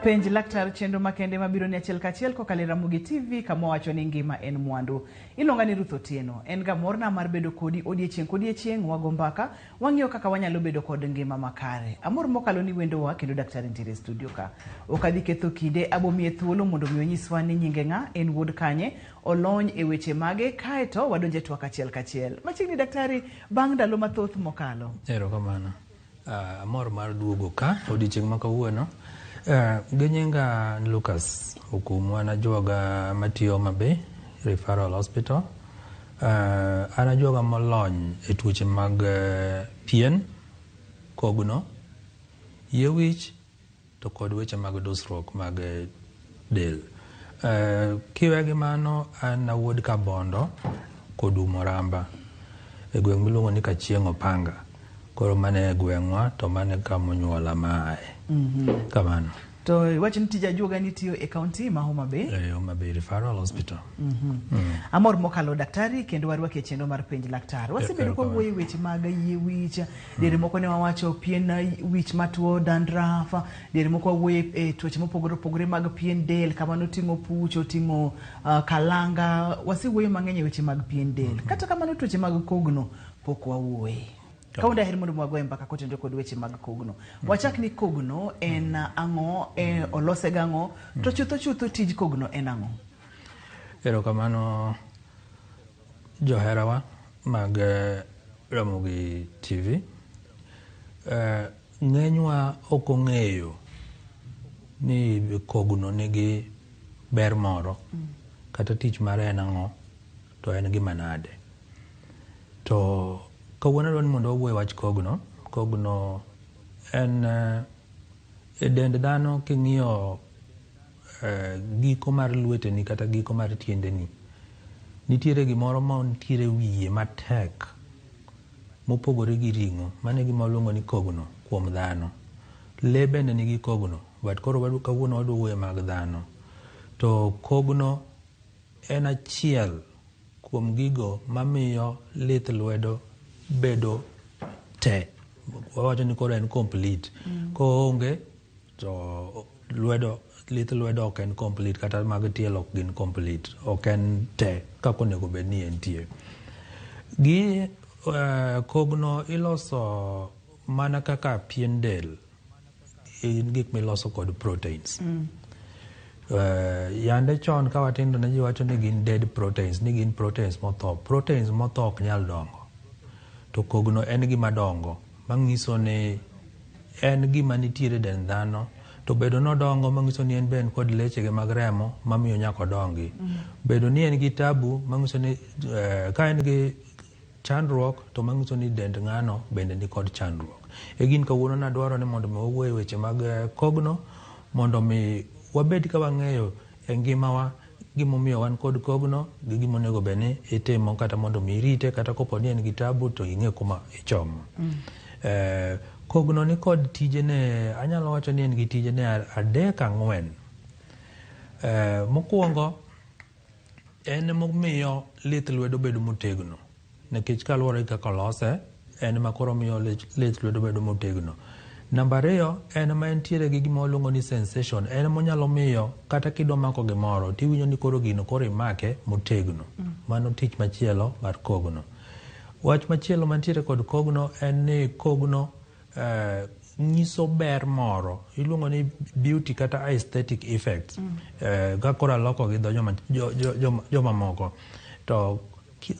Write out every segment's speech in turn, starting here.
Penj laktar chenro makende mabiro ni achiel kachiel kokalo e Ramogi TV kama wacho ni ngima en mwandu. Iluonga ni Ruth Otieno. En ga morna mar bedo kodi odiechieng' kodiechieng' wago mbaka, wang'iyo kaka wanyalo bedo kod ngima makare. Amor mokalo ni wendowa kendo daktari nitiere e studio ka. Ok adhi ketho kinde, abo miye thuolo mondo mi onyiswa ni nyinge ng'a, en wuod kanye, olony e weche mage, kaeto wadonje twak achiel kachiel. Machiegni daktari, bang' ndalo mathoth mokalo. Erokamano. Amor mar duogo ka odiochieng' ma kawuono. Gi nyinga Lucas Okumu, an ajuoga matiyo Homa Bay Referral Hospital. An ajuoga molony e tuoche mag pien, kogno, yie wich to kod weche mag dusruok mag del. Kiwe gi mano, an awuod Kabondo Kodumo Ramba e gweng' miluongo ni Kachieng' Opanga. Koro mano e gweng'wa to mano e kama onyuola ma aye. Kamano. To iwacho ni tij ajuoga nitiyo e kaunti ma Homa Bay. E Homa Bay Referral Hospital. Amor mokalo daktari kendo warwaki e chenro mar penj laktar. Wasebedo kwa wuoyo e weche mag yie wich, diere moko ne wawacho pien wich matuo dandruff, diere moko wawuoyo e tuoche mopogore opogore mag pien del kama noting'o puch, oting'o kalanga. Wasewuoyo mang'eny e weche mag pien del. Kata kamano tuoche mag kogno pok wawuoye. Kawuono daher mondo wagoye mbaka kotenore kod weche mag kogno. Wachak ni kogno en ang'o, olose gang'o, to chutho chutho tij kogno en ang'o? Erokamano joherawa mag Ramogi TV. Ng'enywa ok ong'eyo ni kogno nigi ber moro kata tich mare en ang'o to en gima nade. To kawuono adwa ni mondo wawuo e wach kogno. Kogno en e dend dhano king'iyo giko mar lweteni kata giko mar tiendeni, nitiere gimoro ma nitiere wiye matek mopogore gi ring'o. Mano e gima waluongo ni kogno kuom dhano. Lee bende nigi kogno, but koro kawuono wadwa wuoyo mag dhano. To kogno en achiel kuom gigo mamiyo lith lwedo bedo te. Wawacho ni koro en complete. Koonge to lwedo lith lwedo ok en complete kata mag tielo ok gin complete. Ok en te kaka onego bed ni entie. Gi kogno iloso mana kaka pien del. Gin gik miloso kod proteins. Yande chon ka watindo ne ji wacho ni gin dead proteins, ni gin proteins motho. Proteins motho ok nyal dongo. To kogno en gima dongo, mang'iso ni en gima nitiere e dend dhano. To bedo nodongo mang'iso ni en be en kod lechege mag remo mamiyo nyaka odongi. Bedo ni en gi tabu mang'iso ni ka en gi chandruok to manyiso ni dend ng'ano bende ni kod chandruok. E gin kawuono nadwaro ni mondo mi wawuo e weche mag kogno mondo mi wabed ka wang'eyo e ngimawa gimomiyo wan kod kogno gi gimonego bed ni itimo kata mondo mi irite kata kopo ni en gi tabu to ing'e kuma ichomo. Kogno ni kod tijene, anyalo wacho ni en gi tijene adek ang'wen. Mokwongo en emomiyo lith lwedo bedo motegno nikech kaluwore gi kaka olose en ema koro omiyo lith lwedo bedo motegno. Namba ariyo en ema entiere gi gima waluongo ni sensation en ema onyalo miyo kata kidwa mako gimoro tiwinjo ni koro gino koro imake motegno. Mano tich machielo mar kogno. Wach machielo mantiere kod kogno en ni kogno nyiso ber moro iluongo ni beauty kata aesthetic effects. Ka koro aloko gi dho joma moko to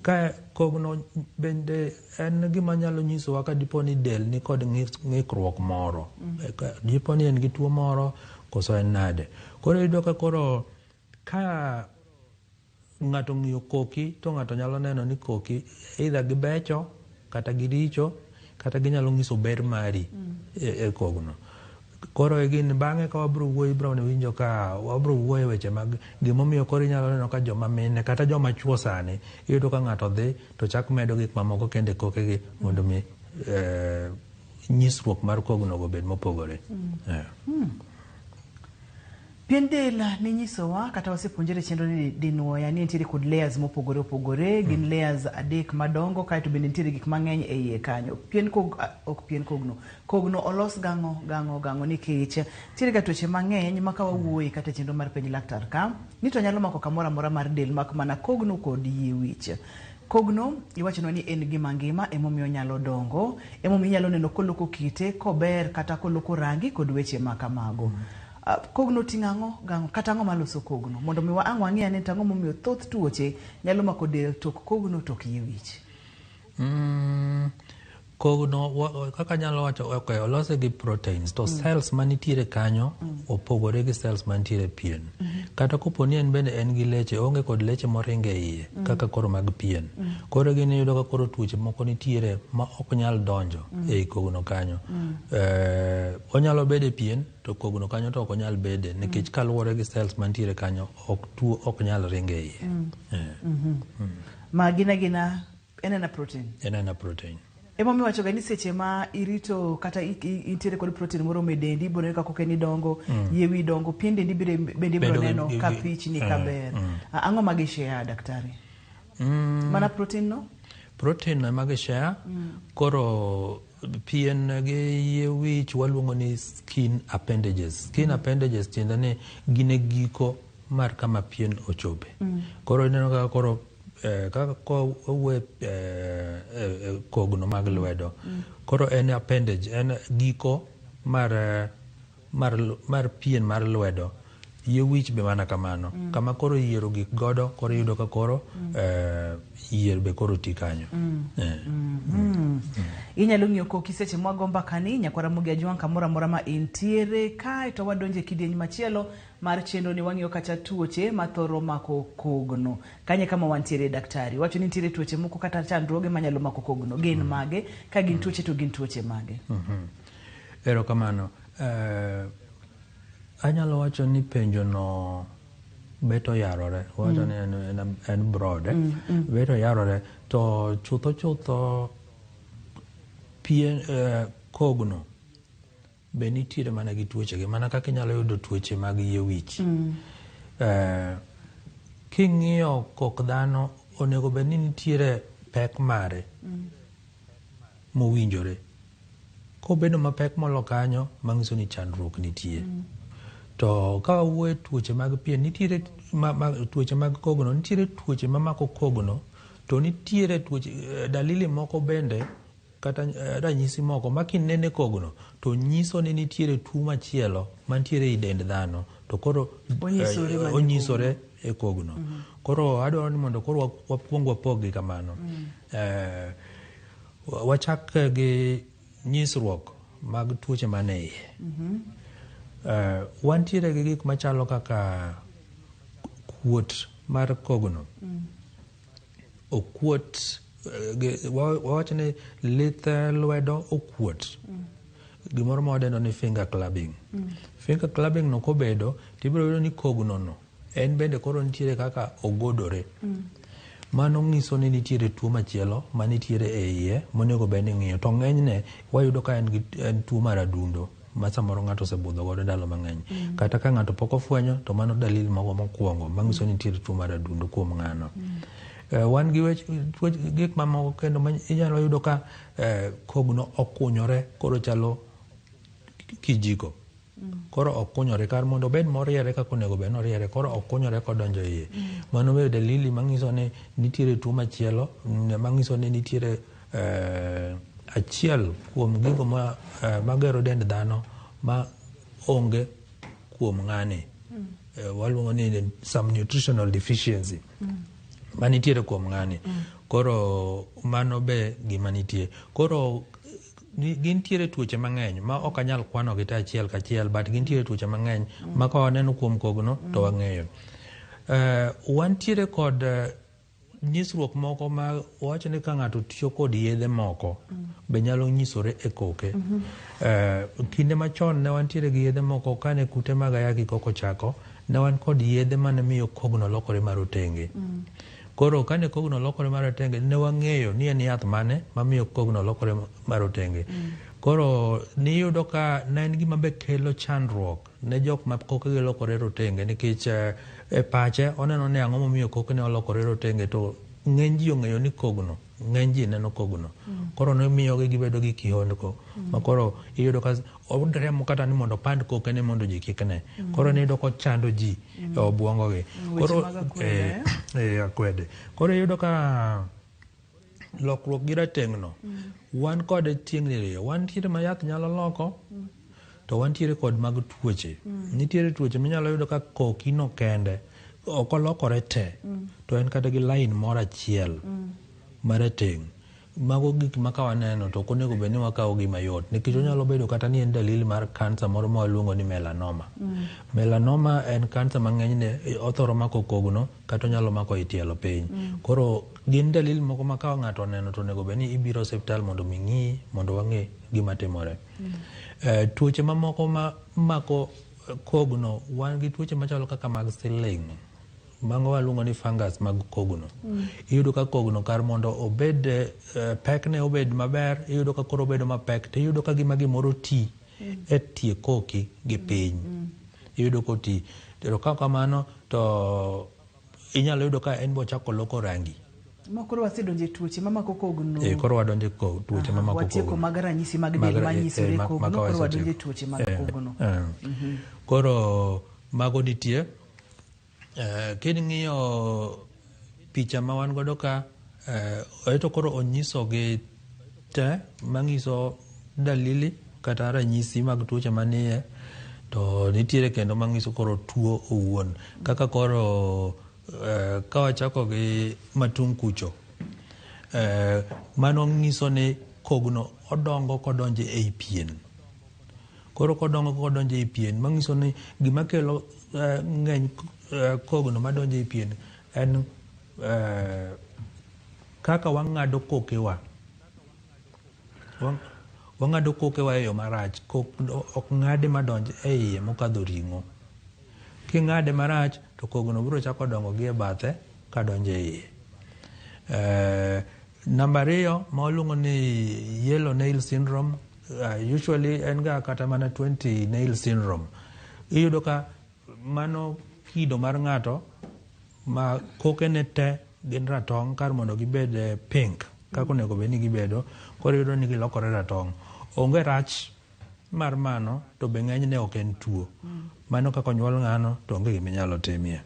ka kogno bende en gima nyalo nyisowa ka dipo ni del ni kod ng'ikruok moro. Ka dipo ni en gi tuo moro koso en nade. Koro iyudo ka koro ka ng'ato ong'iyo koki to ng'ato nyalo neno ni koki either gibecho kata giricho kata ginyalo nyiso ber mari e kogno. Koro e gin bang'e ka wabro wuoyo ibro winjo ka wabro wuoyo e weche mag gimomiyo koro inyalo neno ka joma mine kata joma chuo sani iyudo ka ng'ato dhi to chak medo gik mamoko kendo e kokegi mondo mi nyisruok mar kogno obed mopogore. Pien del ninyisowa kata wasepuonjore chenro ni dinwoya ni nitiere kod layers mopogore opogore, gin layers adek madongo, kaeto bende nitiere gik mang'eny e iye kanyo. Pien kog, ok pien kogno, kogno olos gang'o gang'o gang'o nikech nitiere ga tuoche mang'eny ma ka wawuoye kata e chenro mar penj laktar ka ni to nyalo mako kamoro amora mar del mak mana kogno kod yie wich. Kogno iwachonwa ni en gima ngima, emomiyo onyalo dongo, emomiyo inyalo neno koloko kite, kober kata koloko rangi kod weche ma kamago. Kogno oting'o ang'o gang'o kata ang'o maloso kogno mondo mi ang' wang'e ane to ang'o momiyo thoth tuoche nyalo mako del tok kogno tok yie wich. Kogno kaka anyalo wacho, okay, olose gi proteins to cells manitiere kanyo opogore gi cells mantiere e pien. Kata kopo ni en bende en gi leche, oonge kod leche moringo e iye kaka koro mag pien. Koro gin iyudo ka koro tuoche moko nitiere ma ok nyal donjo ei kogno kanyo. Onyalo bedo e pien to kogno kanyo to ok onyal bede nikech kaluwore gi cells mantiere kanyo ok tuo ok nyal ringo e iye. Ma gin agina en ena protein. En ena protein. Emomiyo iwachoga ni seche ma irito kata intiere kod protein moromo e dendi, ibiro neno ka kokeni dongo, yie wiyi dongo, pien dendi bende ibiro neno ka pichni ka ber. Ang'o ma gishare, daktari? Mana protein no? Protein no ema gishare. Koro pien gi yie wich waluongo ni skin appendages. Skin appendages tiende ni gin e giko mar kama pien ochope. Koro ineno kaka koro kaka kowuoyo kogno mag lwedo. Koro en appendage, en giko mar pien mar lwedo. Yie wich be mana kamano. Kama koro yiero gik godo, koro iyudo ka koro yier be koro ti kanyo. Inyalo ng'iyo koki seche mwago mbakani, nyakwara Ramogi Ajwang' kamoro amora ma intiere, kae to wadonjo e kidieny machielo mar chenro ni wang'iyo kacha tuoche mathoro mako kogno. Kanye kama wantiere, daktari? Wacho ni nitiere tuoche moko kata chandruoge manyalo mako kogno. Gin mage? Ka gin tuoche to gin tuoche mage? Erokamano. Anyalo wacho ni penjo no bet oyarore. Wacho ni en broad. Bet oyarore. To chutho chutho pien kogno be nitiere mana gi tuoche gi mana kaka inyalo yudo tuoche mag yie wich. King'iyo kok dhano onego bed ni nitiere pek mare mowinjore. Kobedo mapek molo kanyo, manyiso ni chandruok nitie. To ka wawuoyo tuoche mag pien, nitiere tuoche mag kogno, nitiere tuoche mamako kogno, to nitiere tuoche, dalili moko bende kata ranyisi moko ma kinene kogno to nyiso ni nitiere tuo machielo mantiere ei dend dhano to koro onyisore e kogno. Koro adwaro ni mondo koro wakuong wapog gi kamano. Wachak gi nyisruok mag tuoche mane iye. Wantiere gi gik machalo kaka kuot mar kogno. Okuot, wawach ni lith lwedo okuot. Gimoro ma wadendo ni finger clubbing. Finger clubbing no kobedo, tibiro yudo ni kogno no en bende koro nitiere kaka ogodore. Mano nyiso ni nitiere tuo machielo manitiere e iye monego bed ni ing'iyo. To ng'enyne wayudo ka en tuo mar adundo ma samoro ng'ato osebudho godo ndalo mang'eny. Kata ka ng'ato pok ofwenyo to mano dalili mago mokwongo manyiso ni nitiere tuo mar adundo kuom ng'ano. Wan gi gik mamoko kendo ma inyalo yudo ka kogno okunyore koro chalo kijiko. Koro okunyore kar mondo obed moriere kaka onego bed noriere, koro okunyore kodonjo iye. Mano be dalili manyiso ni nitiere tuo machielo, manyiso ni nitiere achiel kuom gigo magero dend dhano ma onge kuom ng'ani. Waluongo ni some nutritional deficiency manitiere kuom ng'ani. Koro mano be gima nitie. Koro gintiere tuoche mang'eny ma ok anyal kwano gi te achiel kachiel, but gintiere tuoche mang'eny ma ka waneno kuom kogno to wang'eyo. Wantiere kod nyisruok moko ma wawacho ni ka ng'ato tiyo kod yedhe moko be nyalo nyisore e koke. Kinde machon ne wantiere gi yedhe moko kane kute mag ayaki kok ochako, ne wan kod yedhe mane miyo kogno lokore marotenge. Koro kane kogno lokore marotenge, ne wang'eyo ni en yath mane mamiyo kogno lokore marotenge. Koro niyudo ka ne en gima be kelo chandruok ne jok ma kokegi olokore rotenge nikech e pache oneno ni ang'o momiyo kokene olokore rotenge to ng'eny ji ong'eyo ni kogno ng'eny ji neno kogno. Koro ne miyogi gibedo gi kihondko ma koro iyudo ka oremo kata ni mondo opand kokene mondo ji kik ne. Koro niyudo kochando ji e obuongo gi. Weche Koro mag akwede. akwede. Koro iyudo ka lokruok gi rateng'no wan kode tieng' diriyo. Wantiere ma yath nyalo loko to wantiere kod mag tuoche. Nitiere tuoche minyalo yudo ka koki no kende ok olokore te to en kata gi line moro achiel marateng'. Mago gik ma ka waneno to ok onego bed ni wakawo gi mayot nikech onyalo bedo kata ni en dalili mar kansa moro ma waluongo ni melanoma. Melanoma en kansa ma ng'enyne othoro mako kogno kata onyalo mako i tielo piny. Koro gin dalili moko ma ka ng'ato oneno to onego bed ni ibiro osiptal mondo mi ng'iyi mondo wang'e gima timore. Tuoche mamoko ma mako kogno wan gi tuoche machalo kaka mag siling'. Mago waluongo ni fungus mag kogno. Iyudo ka kogno kar mondo obed pekne obed maber, iyudo ka koro obedo mapek to iyudo ka gima gimoro ti e tie koki gi piny. Iyudo koti. To ka kamano to inyalo yudo ka en be ochako loko rangi. Ma koro wasedonjo e tuoche mamako kogno. Koro wadonjo e tuoche mamako Watieko kogno. mag ranyisi mag del manyisore kogno, koro wadonjo e tuoche mag kogno. Koro mago nitie. King'iyo picha ma wan godo ka, eto koro onyiso gi te manyiso dalili kata ranyisi mag tuoche manie, to nitiere kendo manyiso koro tuo owuon. Kaka koro ka wachako gi matung' kucho, mano nyiso ni kogno odongo kodonjo ei pien. Koro kodongo kodonjo ei pien, manyiso ni gima kelo ng'eny kogno madonjo ei pien en kaka wang'ado kokewa. Wang'ado kokewa e yo marach. Kogno ok ng'ade madonj e iye mokadho ring'o. King'ade marach to kogno biro chako dongo gi e bathe kadonjo e iye. Namba ariyo ma waluongo ni yellow nail syndrome, usually en ga kata mana 20 nail syndrome. Iyudo ka mano kido mar ng'ato ma kokene te gin ratong' kar mondo gibed pink kaka onego bed ni gibedo, koro iyudo ni gilokore ratong'. Onge rach mar mano to be ng'enyne ok en tuo. Mano kaka onyuol ng'ano to onge gima inyalo timie.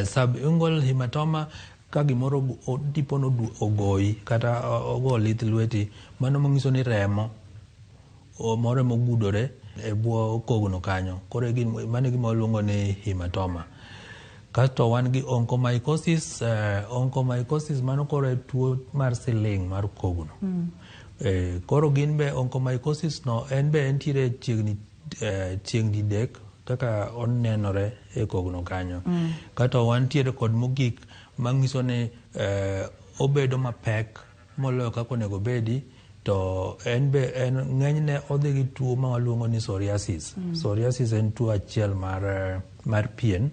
Subungual hematoma ka gimoro dipono ogoyi kata ogo lith lweti, mano manyiso ni remo moro mogudore e bwo kogno kanyo. Koro mano e gima waluongo ni hematoma. Kasto wan gi onychomycosis. Onychomycosis mano koro e tuo mar siling' mar kogno. Koro gin be onychomycosis no en be entiere chiegni chieng' didek kaka onenore e kogno kanyo. Kato wantiere kod mogik manyiso ni obedo mapek moloyo kaka onego obedi, to en be en ng'enyne odhi gi tuo ma waluongo ni psoriasis. Psoriasis en tuo achiel mar pien,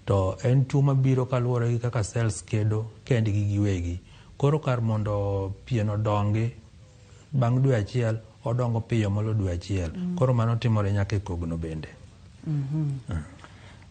to en tuo mabiro kaluwore gi kaka cells kedo kendgi giwegi. Koro kar mondo pien odongi bang' dwe achiel, odongo piyo molo dwe achiel. Koro mano timore nyaka e kogno bende.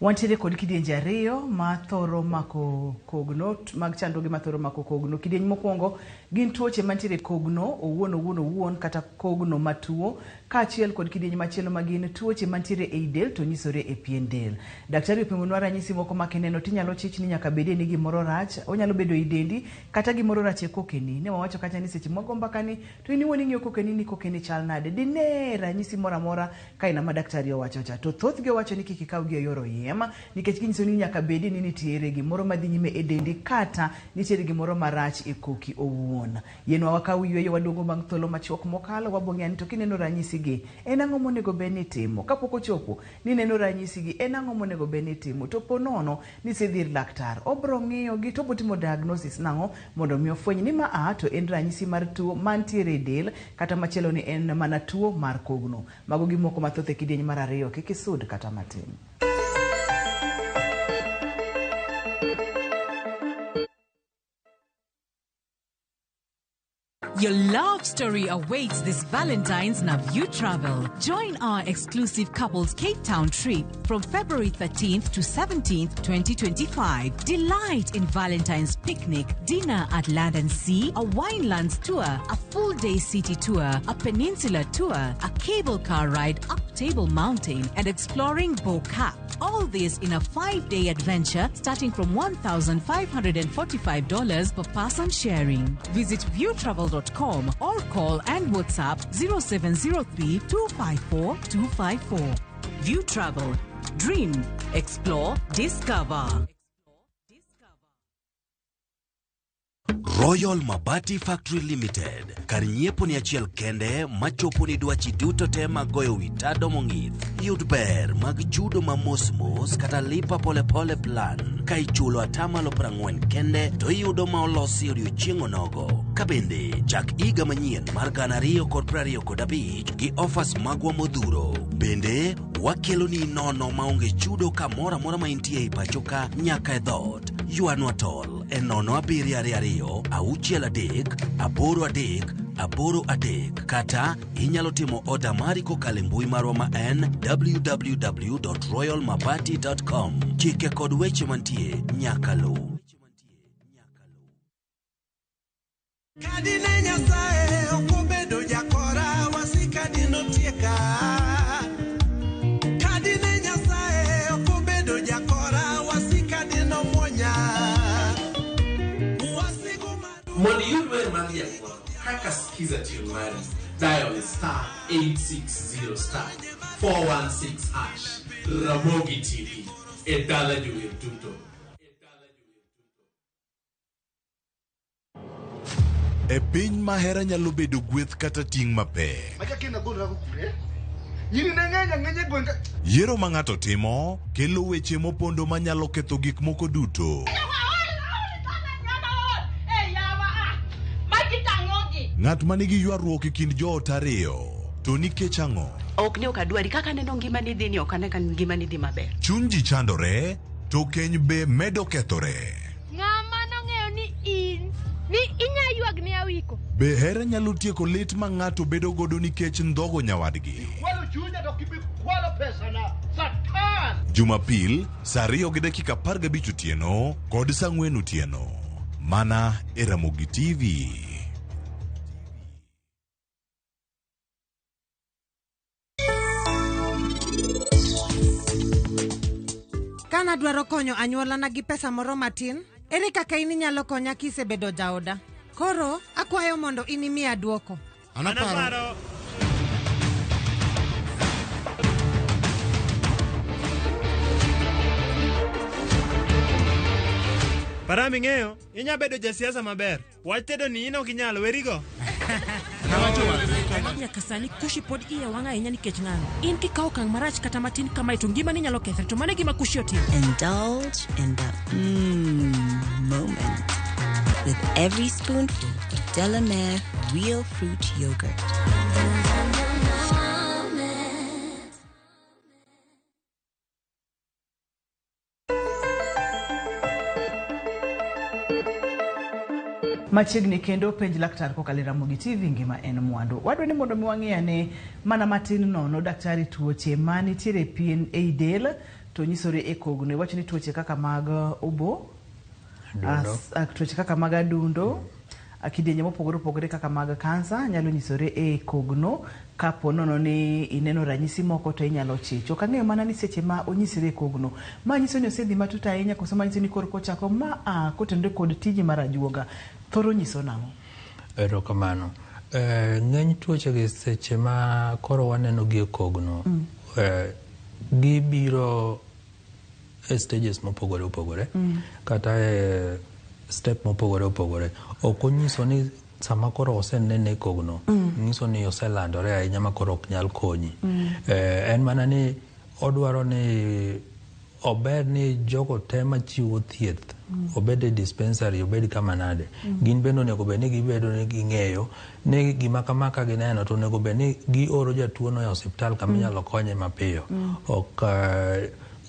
Wantiere kod kidienje ariyo ma thoro mako kogno, mag chandruoge ma thoro mako kogno. Kidieny mokwongo gin tuoche mantiere kogno owuon owuon owuon kata kogno matuo, kaachiel kod kidieny machielo ma gin tuoche mantiere ei del to nyisore e pien del. Daktari opimonwa ranyisi moko ma kineno tinyalo chich ni nyaka bedie ni gimoro rach, onyalo bedo ei dendi kata gimoro rach e kokeni. Ne wawacho kacha ni seche mwago mbaka ni to in iwuon ing'iyo kokeni ni kokeni chal nade, dine ranyisi moro amora ka ina ma daktari owacho cha. To thothgi owacho ni kik ikawgi e yor oyiem, nikech ginyiso ni nyaka bedi ni nitiere gimoro madhi nyime e dendi kata nitiere gimoro marach e koki owuon. Yienwa wakaw yweyo waduogo bang' thuolo machuok mokalo, wabong'eya ni to kineno ranyisi gi en ang'o monego bed ni itimo? Kapok ochopo ni neno ranyisi gi en ang'o monego bed ni itimo? To po nono ni isedhi ir laktar, obro ng'iyo gi to obro timo diagnosis nang'o mondo mi ofweny ni ma a to en ranyisi mar tuo mantiere e del kata machielo ni en mana tuo mar kogno. Mago gi moko mathoth e kidieny mar ariyo, kik isud kata matin. Your love story awaits this Valentine's Naview Travel. Join our exclusive couples Cape Town trip from February 13th to 17th, 2025. Delight in Valentine's picnic, dinner at Land and Sea, a winelands tour, a full day city tour, a peninsula tour, a cable car ride up Table Mountain, and exploring Bo-Kaap. All this in a 5-day adventure starting from $1,545 per person sharing. Visit viewtravel.com or call and WhatsApp 0703 254 254. View Travel. Dream, explore, discover. Royal Mabati Factory Limited kar nyiepo ni achiel kende machopo ni dwachi duto te mag goyo wi tado mong'ith. Yud ber mag chudo ma mos mos kata lipa polepole plan ka ichulo atamalo 40 kende to iyudo ma olosi odiochieng' onogo. Ka bende chak higa manyien mar 2025 gi offers magwa modhuro. Bende wakeloni nono maonge chudo kamoro amora ma intie e pacho ka nyaka e dhoot. Ywanwa tol e 0722 63 83 83 kata inyalo timo oda mari kokalo e mbui marwa ma en www.royalmabati.com. Chike kod weche mantie nyaka luw. Kadine Nyasaye ok obedo jakora, wasika dinotieka. Kadine Nyasaye ok obedo jakora, wasika dinomuonya. Wasigu maduong' Mondo iyud wer mar Nyakwar kaka Skiza tune mari, dial star 860 star 416 hash. Ramogi TV e dala jower duto. E piny ma hera nyalo bedo gweth kata ting' mapek. Yiero ma ng'ato timo kelo weche mopondo manyalo ketho gik moko duto. Ng'at ma nigi ywaruok e kind joot ariyo, to nikech ang'o? Ok ni ok adwari kaka aneno ngimani dhi ni ok ane ka ngimani dhi maber. Chuny ji chandore, to keny be medo kethore. Ng'ama nong'eyo ni in ni inya ywagni awiko. Be hera nyalo tieko lit ma ng'ato bedo godo nikech ndhogo nyawadgi? Kwalo chunya to ok ibi kwalo pesana. Satan! Jumapil, saa 2:15 otieno kod saa 4 otieno. Mana e Ramogi TV. Kana dwaro konyo anyuolana gi pesa moro matin, ere kaka in inyalo konya kisebedo jaoda? Koro, akwayo mondo in imiya duoko. Anaparo. Param ing'eyo, inya bedo jasiasa maber. Wach tedo ni in ok inyal, werigo. Nyaka sani Kushi pod iye wang' ahinya nikech ng'ano. In kikawo okang' marach kata matin kamae to ngimani nyalo kethre to mano e gima Kushi otimo. Indulge in the moment with every spoonful of Delamere real fruit yogurt. Machiegni kendo penj laktar kokalo e Ramogi TV ngima en mwandu. Wadwa ni mondo mi wang'i ane mana matin nono daktari tuoche manitiere e pien ei del to nyisore e kogno. Iwacho ni tuoche kaka mag obo, tuoche kaka mag adundo, kidienje mopogore opogore kaka mag kansa nyalo nyisore e kogno. Kapo nono ni ineno ranyisi moko to inyalo chich. Ok ang'eyo mana ni seche ma onyisore e kogno, ma nyiso ni osedhi matut ahinya koso manyiso ni koro kochako ma kotenore kod tiji mar ajuoga thoro nyiso nang'o? Erokamano. Ng'eny tuoche gi seche ma koro waneno gi e kogno, gibiro e stages mopogore opogore, kata e step mopogore opogore. Ok onyiso ni sama koro osenene e kogno, nyiso ni oselandore ahinya ma koro ok nyal konyi. En mana ni odwaro ni ober ni jogo te machiwo thieth, obed e dispensary, obed kama nade, gin bende onego bed ni gibedo ni ging'eyo ni gima kama ka gineno to onego bed ni gioro jatuo no e osiptal kama inyalo konye mapiyo.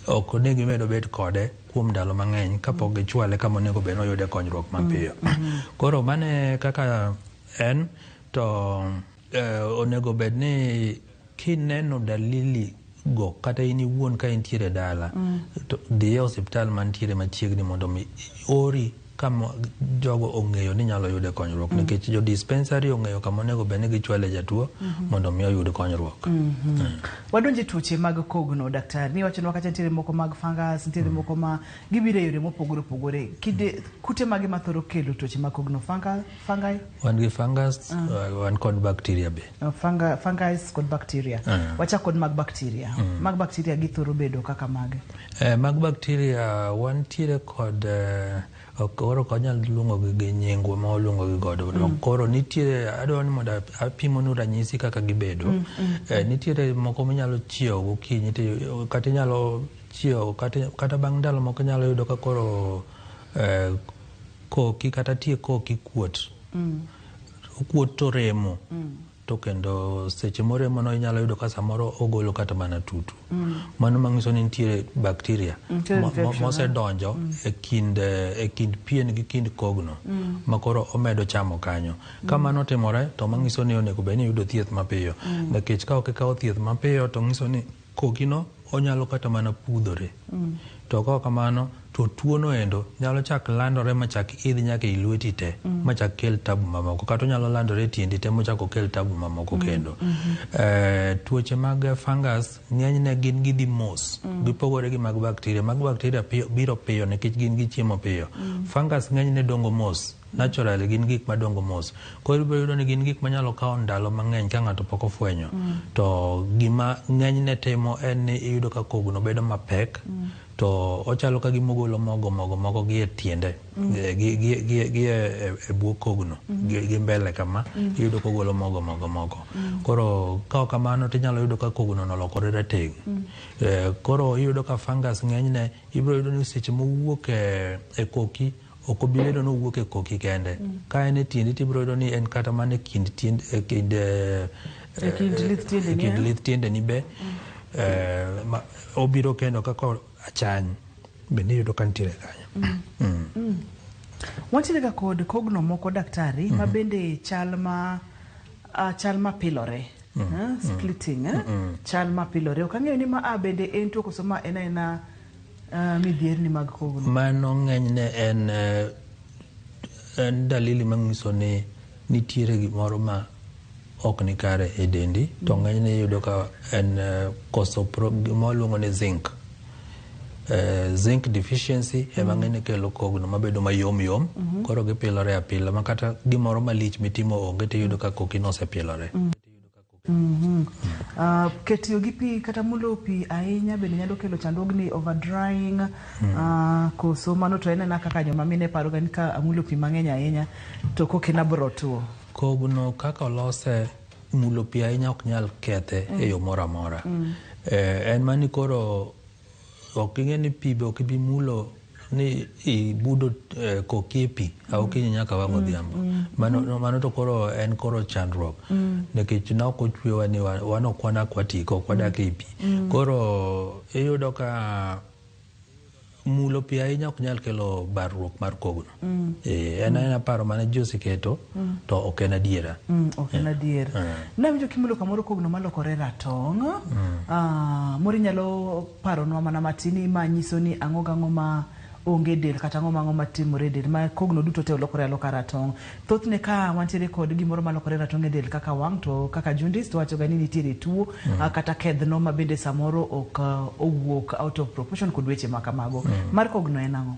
Ok onego gimedo bet kode kuom ndalo mang'eny kapok gichwale kama onego bed ni oyude konyruok mapiyo. Koro mane kaka En to onego bed ni kineno dalili go kata in iwuon ka intiere dala, to dhi e osiptal mantiere machiegni mondo mi ori kama jogo ong'eyo ni nyalo yude konyruok, nikech jo dispensary ong'eyo kama onego bed ni gichwale jatuo mondo mi oyud konyruok. Wadonje tuoche mag kogno, daktari. Ni wachonwa kacha nitiere moko mag fungus, nitiere moko ma gibiro e yore mopogore opogore. Kide kute mage mathoro kelo tuoche mag kogno? Fungi? Wan gi fungus, wan kod bacteria be. Fungus kod bacteria. Wachak kod mag bacteria. Mag bacteria githoro bedo kaka mage? Mag bacteria wantiere kod koro ok wanyal luongo gi nyingwa ma waluongo gi godo. Koro nitiere, adwa ni mondo apimonu ranyisi kaka gibedo. Nitiere moko minyalo chiewo gokinyi, kata inyalo chiewo kata bang' ndalo moko inyalo yudo ka koro koki kata tie koki kuot. Okuot to remo. To kendo seche moremo no inyalo yudo ka samoro ogolo kata mana tutu. Mano manyiso ni nitiere bacteria mosedonjo e kind pien gi kind kogno, ma koro omedo chamo kanyo. Ka mano timore to manyiso ni onego bed ni iyudo thieth mapiyo. Nikech ka ok ikawo thieth mapiyo to nyiso ni kokino onyalo kata mana pudhore. To ka ok kamano to tuo no endo nyalo chak landore machak idh nyaka e lweti te, machak kel tabu mamoko, kata onyalo landore e tiendi te mochak okel tabu mamoko kendo. Tuoche mag fungus ng'enyne gin gidhi mos, gipogore gi mag bacteria. Mag bacteria biro piyo nikech gin gichiemo piyo. Fungus ng'enyne dongo mos, naturally gin gik madongo mos. Koro ibiro yudo ni gin gik manyalo kawo ndalo mang'eny ka ng'ato pok ofwenyo. To gima ng'enyne timo en ni iyudo ka kogno bedo mapek, to ochalo ka gima ogolo mogo moko gi e tiende, gi e bwo kogno, gi mbele kama, iyudo kogolo mogo moko. Koro ka ok kamano to inyalo yudo ka kogno nolokore rateng'. Koro iyudo ka fungus ng'enyne ibiro yudo ni seche mowuok e koki ok obi bedo ni owuok e koki kende. Ka en e tiendi to ibiro yudo ni en kata mana e kind tiend e kind lith tiendeni be, obiro kendo kaka achany bende iyudo ka nitiere kanyo. Wantiere ga kod kogno moko, daktari, ma bende chal ma pilore. Splitting, chal ma pilore. Ok ang'eyo ni ma bende en tuo koso ma en aena midhierni mag kogno. Mano ng'enyne en dalili manyiso ni nitiere gimoro ma ok ni kare e dendi, to ng'enyne iyudo ka en koso gima waluongo ni zinc. Zinc deficiency ema ng'enyne kelo kogno mabedo mayom yom, koro gipilore apila ma kata gimoro malich mitimo onge tiyudo ka kokino osepilore. Ketiyo gi pi kata mulo pi ahinya bende nyalo kelo chandruogni, overdrying, koso mano to en ena kaka joma mine paro ga ni ka amulo pi mang'eny ahinya to kokena biro tuo. Kogno kaka olose, mulo pi ahinya ok nyal kethe e yo moro amora. En mani koro ok ing'e ni pi be ok ibi mulo ni ibudo koki e pi okinyi nyaka wang' odhiambo. Mano to koro en koro chandruok. Nikech ne ok ochwewa ni wan ok wan aquatic, ok wadak ei pi. Koro iyudo ka mulo pi ahinya ok nyal kelo barruok mar kogno. En aena paro mane ji oseketo, to ok en adiera. Ok en adier. Nawinjo kimulo kamoro kogno malokore ratong'. Moro inyalo paronwa mana matin ma nyiso ni ang'o gang'o ma onge del kata ang'o mang'o matimore e del ma kogno duto te olokore aloka ratong'. Thothne ka wantiere kod gimoro malokore ratong' e del kaka wang' to kaka jaundice to wacho ga ni nitiere tuo, kata kedhno ma bende samoro ok owuok out of proportion kod weche ma kamago. Mar kogno en ang'o?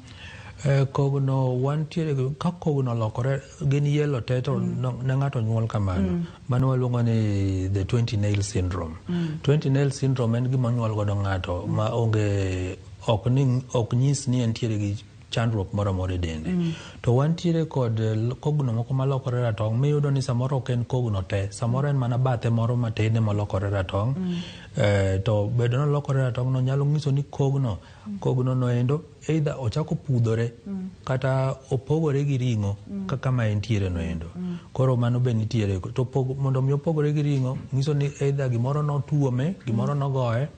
Kogno wantiere ka kogno olokore gin yellow te to ne ng'ato nyuol kamano. Mano waluongo ni the 20 nail syndrome. 20 nail syndrome en gima onyuol godo ng'ato ma onge ok nyis ni entiere gi chandruok moro amora e dende. To wantiere kod kogno moko malokore ratong' miyudo ni samoro ok en kogno te, samoro en mana bathe moro matin ema olokore ratong'. To bedo ni olokore ratong' no nyalo nyiso ni kogno no endo either ochako pudhore kata opogore gi ring'o kaka ma entiere no endo. Koro mano be nitiere. To mondo mi opogore gi ring'o nyiso ni either gimoro notuome, gimoro nogoye,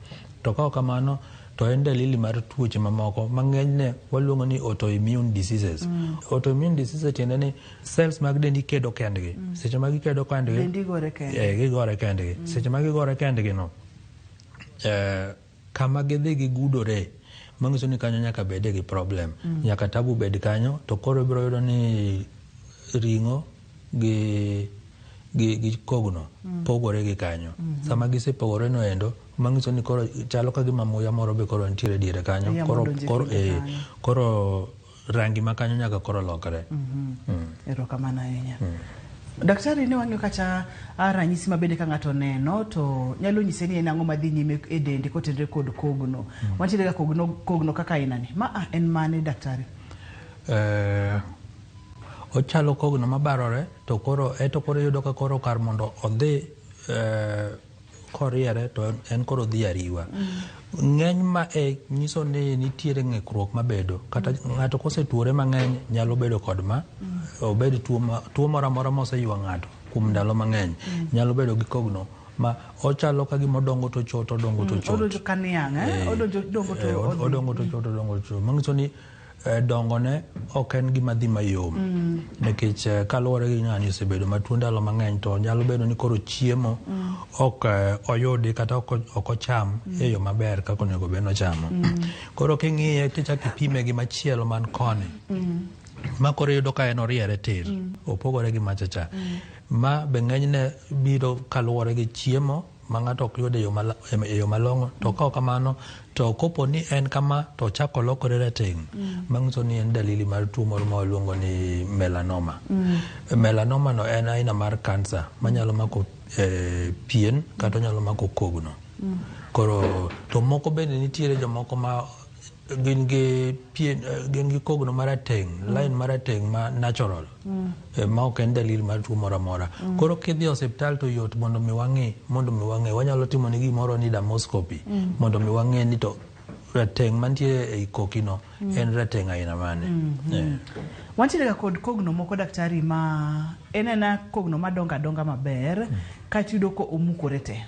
to ka ok kamano To en dalili mar tuoche mamoko ma ng'enyne waluongo ni autoimmune diseases. Autoimmune diseases tiende ni cells mag dendi kedo kendgi. Seche ma gikedo kendgi, Dendi gore kendgi. Eh, gigore kendgi. Seche ma gigore kendgi no, kama gidhi gigudore, manyiso ni kanyo nyaka bede gi problem. Nyaka tabu bed kanyo, to koro ibiro yudo ni ring'o gi kogno pogore gi kanyo. Sama gisepogore no endo, manyiso ni koro chalo ka gima muya moro be koro nitiere diere kanyo. Muya Koro, modonjo e koro, kinde kanyo. koro rangi ma kanyo nyaka koro lokre. Erokamano ahinya. Daktari, ne wang'iyo kacha ranyisi mabende ka ng'ato neno to nyalo nyise ni en ang'o madhi nyime e dende kotenore kod kogno. Wantiere ga kogno kaka aina ni. Ma en mane, daktari? Ochalo kogno mabarore, to koro eto koro iyudo ka koro kar mondo odhi koriere to en koro dhi ariwa. Ng'eny ma e nyiso ni nitiere ng'ikruok mabedo kata ng'ato kosetuore mang'eny nyalo bedo kod ma obed tuo moro amora moseywa ng'ato kuom ndalo mang'eny nyalo bedo gi kogno ma ochalo ka gima odongo to chot, odongo to chot. Odonjo ka niang', eh? Odonjo, dongo to odhi. Odongo to chot, odongo to chot. Manyiso ni dongone ok en gima dhi mayom. Nikech kaluwore gi ng'ani osebedo matuo ndalo mang'eny to nyalo bedo ni koro chiemo ok oyudi kata ok ocham e yo maber kaka onego bed ni ochamo. Koro king'iye tichako ipime gi machielo man koni. Ma koro iyudo ka en oriere tir. Opogore gi macha cha. Ma be ng'enyne biro kaluwore gi chiemo ma ng'ato ok yud e yo malong'o, to ka ok kamano to kopo ni en kama to ochako lokore rateng', manyiso ni en dalili mar tuo moro ma waluongo ni melanoma. Melanoma no en aina mar kansa manyalo mako pien kata onyalo mako kogno. Koro to moko bende nitiere jomoko ma gin gi pien, gin gi kogno marateng', line marateng' ma natural, ma ok en dalili mar tuo moro amora. Koro kidhi e osiptal to yot mondo mi wang'i, wanyalo timo ni gimoro ni dermoscopy, mondo mi wang'e ni to rateng' mantie ei koki no en rateng' aina mane. Wantiere ga kod kogno moko, daktari, ma en ena kogno madongo adonga maber, kaeto iyudo ko omukore te.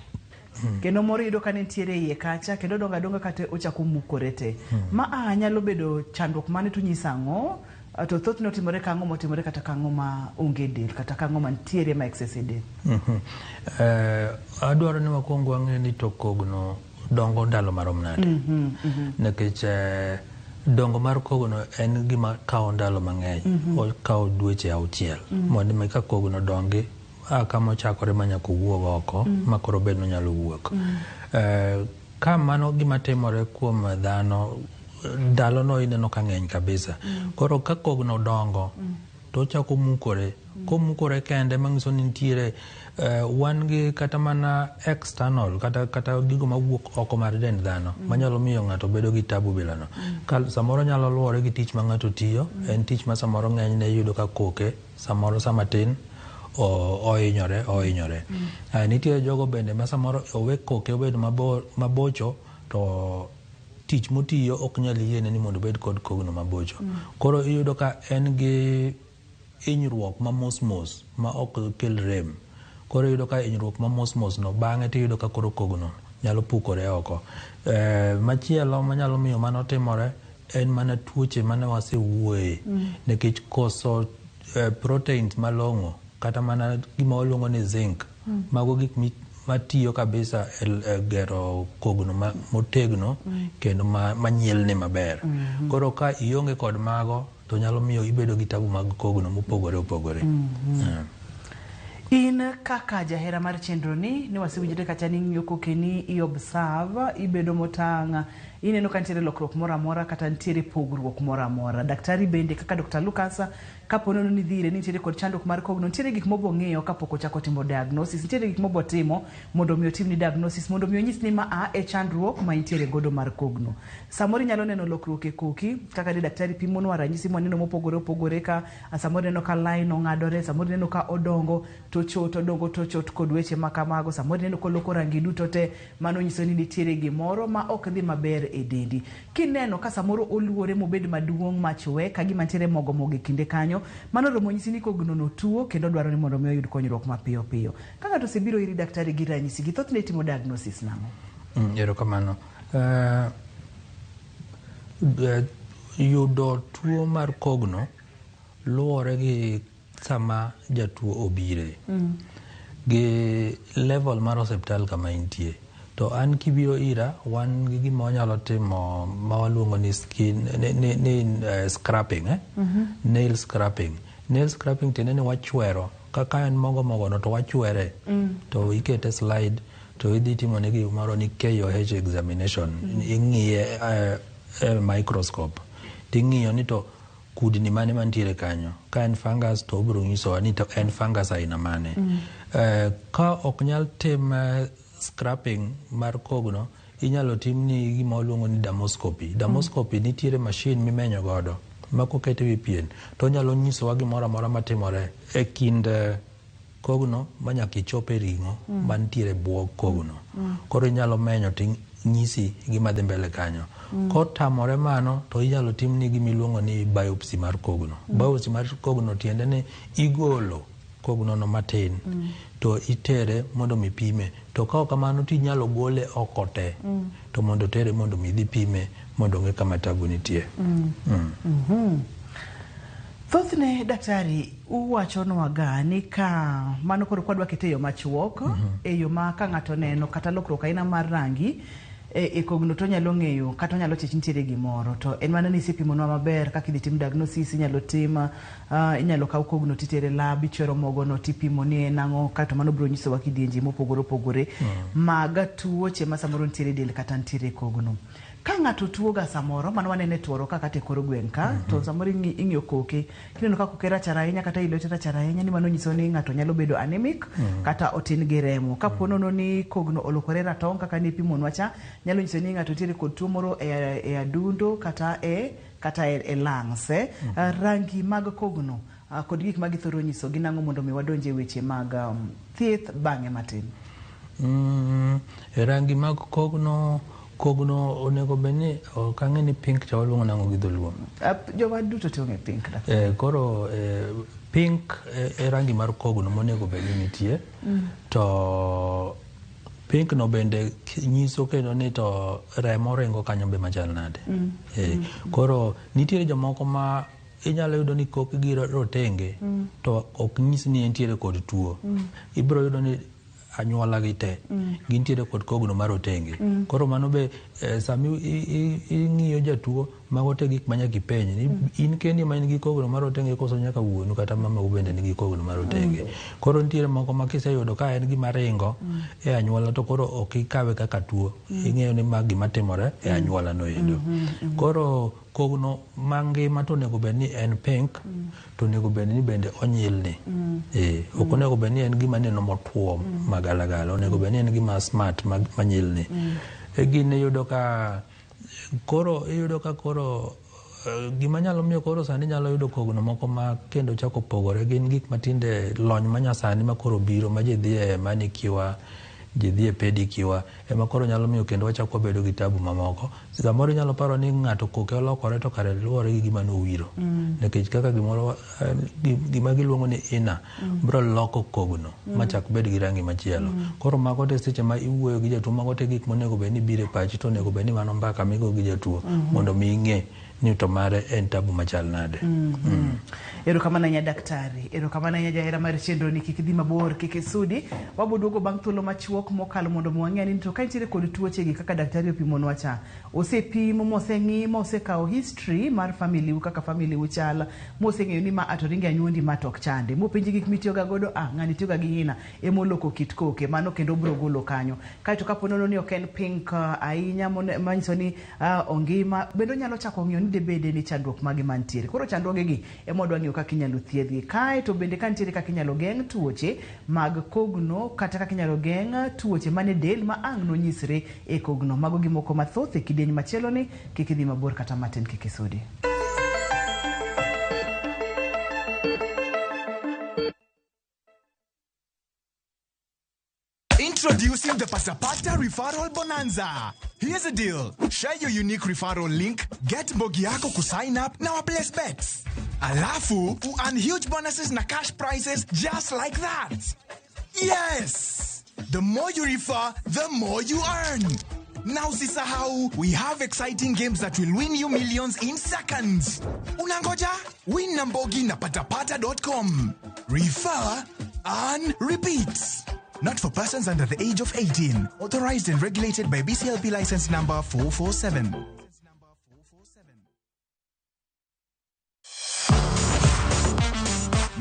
Kendo moro iyudo ka nitiere iye kacha, kendo odongo adonga kata ochako mukore te. Ma nyalo bedo chandruok mane to nyiso ang'o? To thothne otimore ka ang'o motimore kata ka ang'o ma onge del, kata ka ang'o mantiere ma excess e del. Adwaro ni wakwong wang'e ni to kogno dongo ndalo marom nade. Nikech dongo mar kogno en gima kawo ndalo mang'eny. Okawo dweche 6. Mondo mi ka kogno dongi, kama ochakore ma nyaka owuog oko, ma koro bed ni onyalo wuok. Ka mano gima timore kuom dhano, ndalono ineno ka ng'eny kabisa. Koro ka kogno dongo, to ochako mukore. Komukore kende manyiso ni nitiere wan gi kata mana external kata gigo mawuok oko mar dend dhano manyalo miyo ng'ato bedo gi tabu bilano. Ka samoro nyalo luwore gi tich ma ng'ato tiyo, en tich ma samoro ng'enyne iyudo ka koke, samoro sama tin ohinyore. Nitie jogo bende ma samoro owe koke obed mabocho to tich motiyo ok nyal yiene ni mondo obed kod kogno mabocho. Koro iyudo ka en gi hinyruok ma mos mos ma ok kel rem. Koro iyudo ka hinyruok ma mos mos no bang'e tiyudo ka koro kogno nyalo pukore oko. Machielo manyalo miyo mano timore en mana tuoche mane wasewuoye. Nikech koso proteins malong'o kata mana gima waluongo ni zinc. Mago gik matiyo kabisa e gero kogno motegno kendo manyielne maber. Koro ka ionge kod mago to nyalo miyo ibedo gi tabu mag kogno mopogore opogore. In kaka jahera mar chenro ni wasewinjore kata ni ing'iyo kokeni, i observe, ibedo motang', ineno ka nitiere lokruok moro amora kata nitiere pogruok moro amora. Daktari bende kaka Dr. Lucas, kapo nono ni dhi ire ni nitiere kod chandruok mar kogno, nitiere gik mobo ng'iyo kapok ochako timo diagnosis, nitiere gik mobo timo mondo mi otimni diagnosis, mondo mi onyis ni ma a e chandruok ma intiere godo mar kogno. Samoro inyalo neno lokruok e koki, kaka ne daktari pimonwa ranyisi mwaneno mopogore opogore ka, samoro ineno ka line ong'adore, samoro ineno ka odongo to chot, odongo to chot kod weche ma kamago, samoro ineno koloko rangi duto te, mano nyiso ni nitiere gimoro ma ok dhi maber e dendi. Kineno ka samoro oluore mobed maduong' machwe, ka gima nitiere mogo mogo e kinde kanyo, mano romo nyisi ni kogno no tuo kendo dwaro ni mondo mi oyud konyruok mapiyo piyo. Ka ng'ato osebiro iri daktari gi ranyisi gi, thothne itimo diagnosis nang'o? Erokamano. Yudo tuo mar kogno luwore gi sama jatuo obire gi level mar osiptal kama intie. To an kibiro ira, wan gi gima wanyalo timo ma waluongo ni skin ni scraping, eh? Nail scraping. Nail scraping tiende ni wachwero kaka en mogo mogono to wachwere to ikete slide to idhi timone gimoro ni KOH examination. Ing'iye e microscope ting'iyo ni to kudni mane mantiere kanyo. Ka en fungus to obiro nyisowa ni to en fungus aina mane. Ka ok nyal tim scraping mar kogno, inyalo timni gima waluongo ni dermoscopy. Dermoscopy nitiere machine mimenyo godo ma koket e wi pien to onyalo nyisowa gimoro amora matimore e kind kogno manyaka ichop e ring'o mantiere bwo kogno. Koro inyalo menyo ting'isi gima dhi mbele kanyo. Kotamore mano to inyalo timni gima iluongo ni biopsy mar kogno. Biopsy mar kogno tiende ni igolo kogno no matin to itere mondo mi pime. To ka ok kamano to inyalo gole oko te to mondo tere mondo mi dhi pime mondo ong'e kama tabu nitie. Thothne daktari uwachonwa ga ni ka mano koro kwadwa kete e yo machuok, e yo ma ka ng'ato neno kata lokruok aina mar rangi e kogno to onyalo ng'eyo kata onyalo chich nitiere gimoro, to en mana ni isepimonwa maber kaka idhi tim diagnosis. Inyalo tim inyalo kaw kogno titere lab, ichwero mogono tipimo ni en ang'o, kaeto mano biro nyisowa kidienje mopogore opogore mag tuoche ma samoro nitiere e del kata nitiere e kogno. Ka ng'ato tuo ga samoro mano wanene tuoro ka kata e kor gweng' ka, to samoro ing'iyo koke kineno ka koke rachar ahinya kata i lwete rachar ahinya, ni mano nyiso ni ng'ato nyalo bedo anemic kata otin gi remo. Kapo nono ni kogno olokore ratong' kaka nipimonwa cha, nyalo nyiso ni ng'ato nitiere kod tuo moro e adundo kata e lungs. Rangi mag kogno kod gik ma githoro nyiso gin ang'o mondo mi wadonj e weche mag thieth bang'e matin? Rangi mag kogno, kogno onego bed ni ok ang'e ni pink cha waluongo nang'o gi dholuo. Joma duto te ong'e pink. Koro pink e rangi mar kogno monego bed ni nitie. To pink no bende nyiso kendo ni to remo ringo kanyo be machal nade. Koro nitiere jomoko ma inyalo yudo ni kokgi rotenge to ok nyis ni entiere kod tuo. Ibiro yudo ni anyuola gi te gintiere kod kogno mar rotenge. Koro mano be sami ing'iyo jatuo, mago te gik ma nyaka ipenj ni in kendi ma in gi kogno mar rotenge koso nyaka wuonu kata mamau bende nigi kogno mar rotenge. Koro nitiere moko ma kiseyudo ka en gima ringo e anyuola to koro ok ikawe kaka tuo. Ing'eyo ni ma gima timore e anyuola no endo. Koro kogno mangima to onego bed ni en pink to onego bed ni bende onyilni. Ok onego bed ni en gima neno motuo magalagala, onego bed ni en gima smart manyilni. Gini iyudo ka koro iyudo ka koro gima nyalo miyo koro sani nyalo yudo kogno moko ma kendo chako pogore gin gik matinde lony manyasani ma koro biro ma ji dhiye manicure, ji dhi e pedicure ema koro nyalo miyo kendo wachako wabedo gi tabu mamoko. Samoro inyalo paro ni ng'ato koke olokore to kare luwore gi gima nowiro. Nikech kaka gimoro gima giluongo ni ina biro loko kogno machak bed gi rangi machielo. Koro mago te seche ma iwuoyo gi jatuo, mago te gik monego bed ni biro e pachi to onego bed ni mano mbaka migo gi jatuo mondo mi ing'e ni to mare en tabu machal nade. Erokamano ahinya daktari, erokamano ahinya jahera mar chenro ni. Kik idhi mabor, kik isudi, wabo duogo bang' thuolo machuok mokalo mondo mi wang'e ni to ka nitiere kod tuoche gi kaka daktari opimonwa cha, osepimo moseng'i mosekawo history mar family u kaka family u chal, moseng'eyo ni ma ato ringe anyuondi ma to ok chande, mopenji gik mitiyoga godo, ng'ani tiyoga gi hina emoloko kit koke mano kendo obiro golo kanyo. Kaeto kapo nono ni ok en pink ahinya manyiso ni ongima bende onyalo chako ng'iyo ni debede ni chandruok mage mantiere. Koro chandruogegi ema wadwa ng'iyo kaka inyalo thiedhgi. Kaeto bende ka nitiere kaka inyalo geng' tuoche mag kogno kata kaka inyalo geng' tuoche mane del ma ang' nonyisre e kogno. Mago gi moko mathoth e kidieny machielo ni. Kik idhi mabor kata matin, kik isudi. Introducing the Pasapata Referral Bonanza. Here's the deal. Share your unique referral link, get mbogi yako kusign up na waplace bets. Alafu, earn huge bonuses na cash prizes just like that. Yes! The more you refer, the more you earn. Na usisahau, we have exciting games that will win you millions in seconds. Unangoja? Win na Mbogi na patapata.com. Refer and repeat. Not for persons under the age of 18. Authorized and regulated by BCLP license number 447.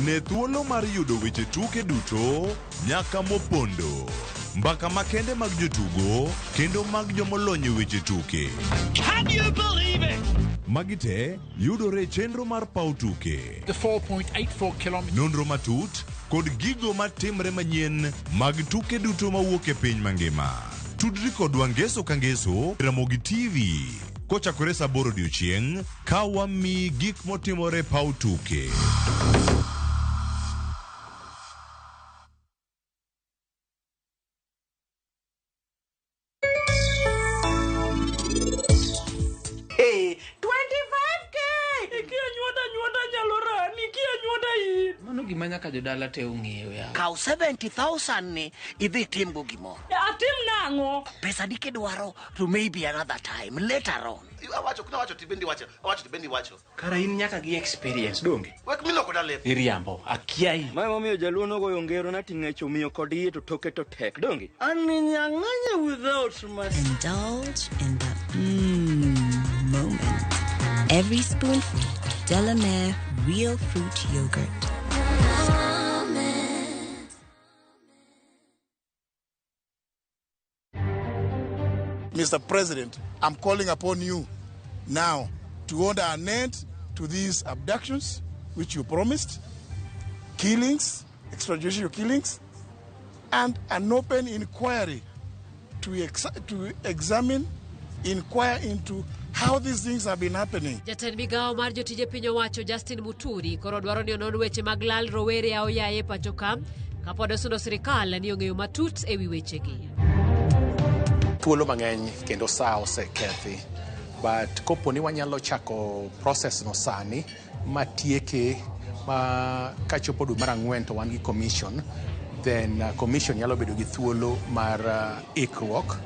Ne thuolo mar yudo weche tuke duto nyaka mopondo, mbaka makende mag jotugo kendo mag jomolony e weche tuke. Can you believe it? Magi te yudore e chenro mar paw tuke. The 4.84 kilometers. Nonro matut kod gigo matimre manyien mag tuke duto mawuok e piny mangima. Tudri kodwa ngeso ka ngeso Ramogi TV kochakore saa 8 odiochieng' ka wamiyi gik motimore e paw tuke. Hey, 25K! Ikia nyuonda nyuonda nyalo rani, ikia nyuonda in. Mano gima nyaka jodala te ong'eyo ya. Kaw 70,000 ni idhi timgo gimoro. Atim nang'o? Pesa ni kidwaro to maybe another time later on. Awacho, kinawacho tibendi wacho, awacho tibendi wacho. Kara in nyaka gi experience donge? Wek miloko da lep. Iriambo, akiai. Mae momiyo jaluo nogoyo ngero nating'echo miyo kod iye to toke to tek donge? Aninyang'anye without mercy. Indulge in the moment. Every spoonful of Delamere real fruit yogurt. Mr. President, I'm calling upon you now to order an end to these abductions, which you promised, killings, extrajudicial killings, and an open inquiry to, to examine, inquire into how these things have been happening. Jatend migawo mar jotije piny owacho Justin Muturi koro dwaro ni onon weche mag lal rowere aoyaye pacho ka kapod osundo sirikal ni ong'eyo matut ewi wechegi. Thuolo mang'eny kendo saa osekethi but kopo ni wanyalo chako process no sani matieke ma kachopo dwe mar ang'wen to wan gi commission then commission nyalo bedo gi thuolo mar ikruok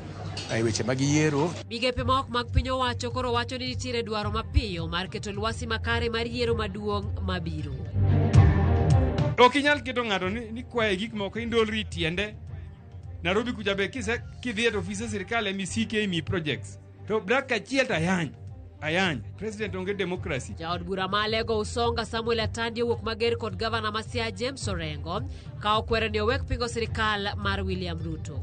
e weche mag yiero. Migepe ma ok mag piny owacho koro wacho ni nitiere dwaro mapiyo mar keto lwasi makare mar yiero maduong' mabiro. Ok inyal keto ng'ato ni kwaye gik moko indolri tiende. Nairobi kucha be kise kidhi e ofise sirikal emisike imi projects. To brak achiel to ayany. Ayany. President onge democracy. Jaod bura ma Alego Usonga Samuel Atandi owuok mager kod gavana ma Siaya James Orengo ka okwero ni owek pingo sirikal mar William Ruto.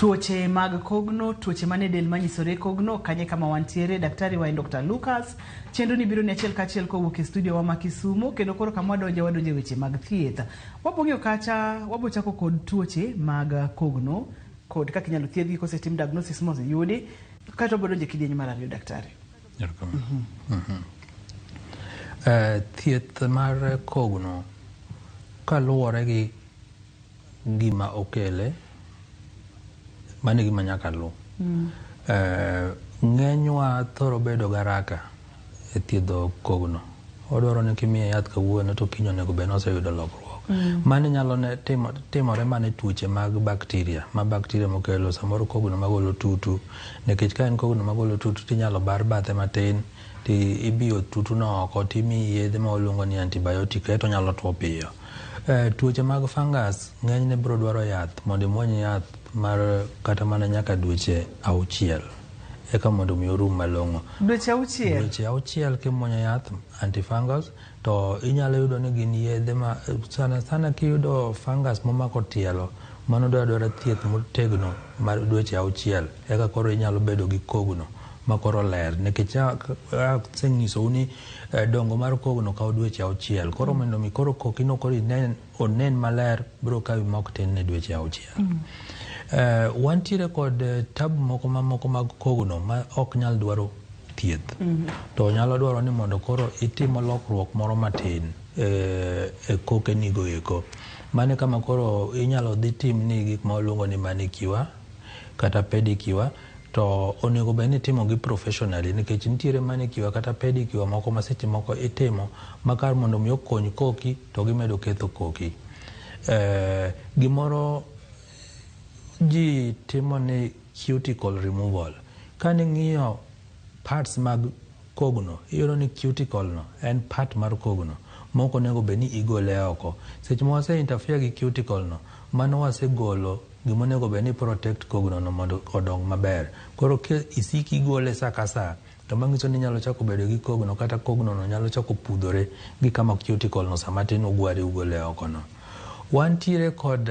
Tuoche mag kogno, tuoche mane del manyisore kogno, kanye kama wantiere, daktari wa en Dr. Lucas. Chenro ni biro ni achiel kachiel kowuok e studio wa ma Kisumu, kendo koro kama wadonje wadonje weche mag thieth. Wabong'eyo kacha, wabochako kod tuoche mag kogno, kod kaka inyalo thiedhgi kosetim diagnosis moseyudi, kaeto wabodonje kidieny mar ariyo daktari. Thieth mar kogno kaluwore gi gima okele, mano e gima nyaka luw. Ng'enywa thoro bedo garaka e thiedho kogno. Odwaro ni kimiye yath kawuono to kiny onego bed ni oseyudo lokruok. Mano nyalo ne timore mana e tuoche mag bakteria, ma bakteria mokelo samoro kogno magolo tutu, nikech ka en kogno magolo tutu tinyalo bar bathe matin ti ibiyo tutu no oko timiyi yedhe ma waluongo ni antibiotic kaeto onyalo tuo piyo. Tuoche mag fungus ng'enyne biro dwaro yath mondo imuony yath mar kata mana nyaka dweche 6 eka mondo mi orum malong'o. Dweche 6? Dweche 6 kimuonyo yath antifungus to inyalo yudo ni gin yedhe ma sana sana kiyudo fungus momako tielo mano dwaro thieth motegno mar dweche 6 eka koro inyalo bedo gi kogno ma koro ler nikech asenyisou ni dongo mar kogno kawo dweche 6 koro mondo mi koro kokino koro onen maler biro kawi mok tin ne dweche 6. Wantiere kod tabu moko mamoko mag kogno ma ok nyal dwaro thieth. To nyalo dwaro ni mondo koro itimo lokruok moro matin e koke nigo eko. Mano kama koro inyalo dhi timni gik ma waluongo ni manicure kata pedicure To onego bed ni itimogi professionally nikech nitiere manicure kata pedicure moko ma seche moko itimo ma kar mondo mi okony koki to gimedo ketho koki. Eh, gimoro ji timo ni cuticle removal. Kane ing'iyo parts mag kogno, iyudo ni cuticle no en part mar kogno ma ok onego bed ni igole oko. Seche ma wase interfere gi cuticle no, mano wasegolo gima onego bed ni protect kogno no mondo odong maber. Koro ka isik igole sa ka sa, to manyiso ni inyalo chako bedo gi kogno kata kogno no nyalo chako pudhore gi kama cuticle no sama tin ugwari ugole oko no. Wantiere kod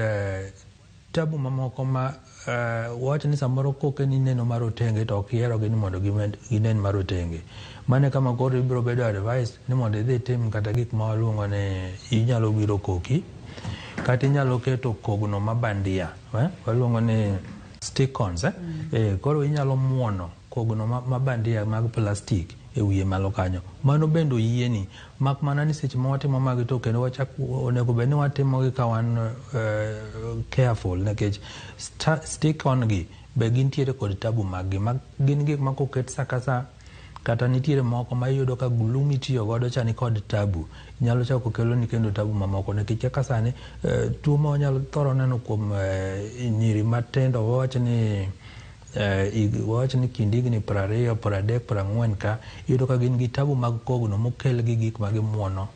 tabu mamoko ma wawach ni samoro koke ni neno marotenge to ok iherogi ni mondo ginen marotenge. Mano e kama koro ibiro bedo advice ni mondo idhi itim kata gik ma waluongo ni inyalo wiro koki kata inyalo keto kogno ma bandia waluongo ni stick-ons koro inyalo muono kogno ma bandia mag plastic e wiye malo kanyo. Mano bende oyieni mak mana ni seche ma watimo magi to kendo wachak onego bed ni watimo gi ka wan careful nikech stick on gi be gintiere kod tabu mag gi ma gin gik ma koket sa ka sa kata nitiere moko ma iyudo ka glue mitiyo godo cha nikod tabu nyalo chako keloni kendo tabu mamoko nikech kaka sani tuo ma wanyalo thoro neno kuom nyiri matindo wawach ni wawach ni kind higni 20, 30, 40 ka iyudo ka gin gi tabu mag kogno mokel gi gik ma gimuono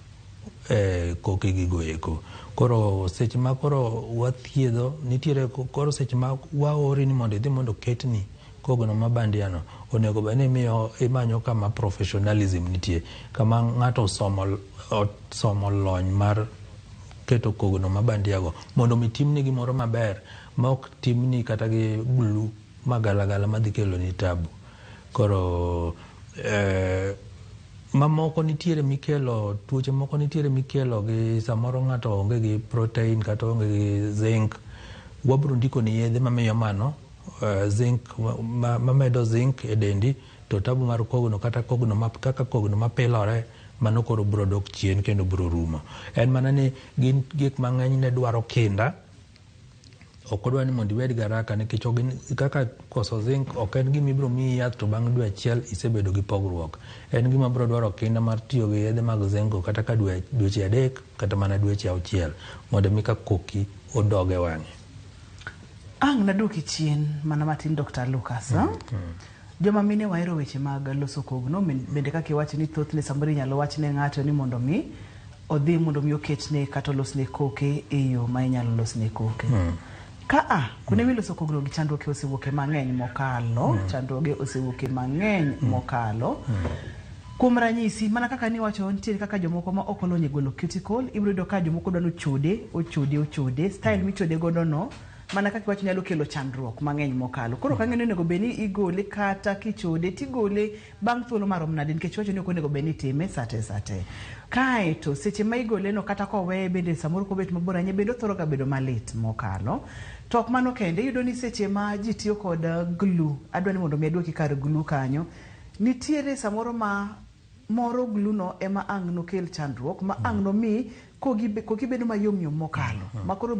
koke gigo eko. Koro seche ma koro wathiedho nitiere koro seche ma waori ni mondo idhi mondo oketni kogno ma bandia no onego bed ni imiyo imanyo kama professionalism nitie kama ng'ato osomo lony mar keto kogno ma bandia go mondo mi timni gimoro maber ma ok timni kata gi glue magalagala madhi keloni tabu. Koro mamoko nitiere mikelo tuoche moko nitiere mikelo gi samoro ng'ato onge gi protein kata onge gi zinc wabro ndikoni yedhe mamiyo mano zinc mamedo zinc e dendi to tabu mar kogno kata kogno ma, kaka kogno mapilore mano koro bro dok chien kendo bro rumo. En mana ni gin gik mang'eny ne dwaro kinda ok odwa ni mondo ibed gi haraka nikech kaka koso zinc ok en gima ibiro miyi yath to bang' dwe achiel isebedo gi pogruok. En gima biro dwaro kinda mar tiyo gi yedhe mag zinc go kata ka dweche 3 kata mana dweche 6 mondo mi ka koki odog e wang'e. Ang' naduoki chien mana matin Dr. Lucas. Joma mine wahero weche mag loso kogno bende kaka iwacho ni thothne samoro inyalo wach ne ng'ato ni mondo mi odhi mondo mi oketne kata olosne koke e yo ma inyalo losne koke. Ka a kuonde miloso kogno gi chandruoge osewuoke mang'eny mokalo, chandruoge osewuoke mang'eny mokalo. Kuom ranyisi, mana kaka niwacho nitiere kaka jomoko ma ok olony e golo cuticle, ibiro yudo ka jomoko dwa ni ochode, ochode, ochode, style michode godo no mana kaka iwacho nyalo kelo chandruok mang'eny mokalo. Koro kang'e ni onego bed ni igole kata kichode tigole bang' thuolo marom nade nikech iwacho ni ok onego bed ni itime sate sate. Kaeto seche ma igole no kata koweye bende samoro kobet mabor ahinya bende othoro ga bedo malit mokalo. To ok mano kende, iyudo ni seche ma ji tiyo kod glue, adwa ni mondo mi aduoki kar glue kanyo, nitiere samoro ma moro glue no ema ang' nokel chandruok ma ang' nomi koki bedo mayom yom mokalo ma koro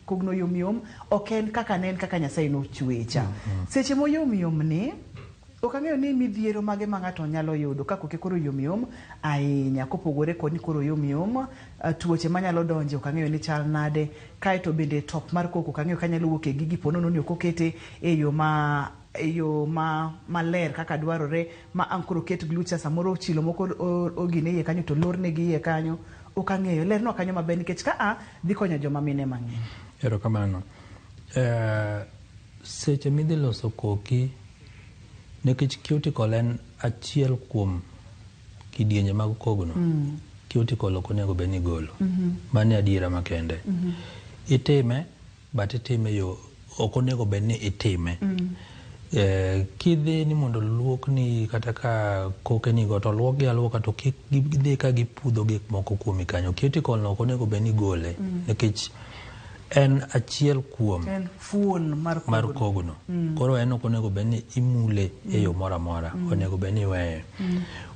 kogno yom yom ok en kaka ne en kaka Nyasaye nochwecha. Seche moyom yom ni ok ang'eyo ni midhiero mage ma ng'ato nyalo yudo ka koke koro yom yom ahinya kopogore kod ni koro yom yom tuoche manyalo donje ok ang'eyo ni chal nade kaeto bende top mar koko ok ang'eyo kanyalo wuok e gigi po nono ni ok okete e yo ma e yo ma maler kaka dwarore ma ang' koro ket glue cha samoro chilo moko ogine iye kanyo to lornegi iye kanyo ok ang'eyo lernwa kanyo maber nikech ka a dhi konyo joma mine mang'eny. Erokamano. Seche midhi loso koki nikech cuticle en achiel kuom kidienje mag kogno. Cuticle ok onego bed ni igolo. Mano e adiera makende. Itime but itime yo ok onego bed ni itime. Kidhi ni mondo luokni kata ka kokeni go to luokgi aluoka to kik gidhi ka gipudho gik moko kuomi kanyo. Cuticle no ok onego bed ni igole nikech en achiel kuom En fuon mar kogno. Mar kogno. Koro en ok onego bed ni imule e yo moro amora. Onego bed ni iweye.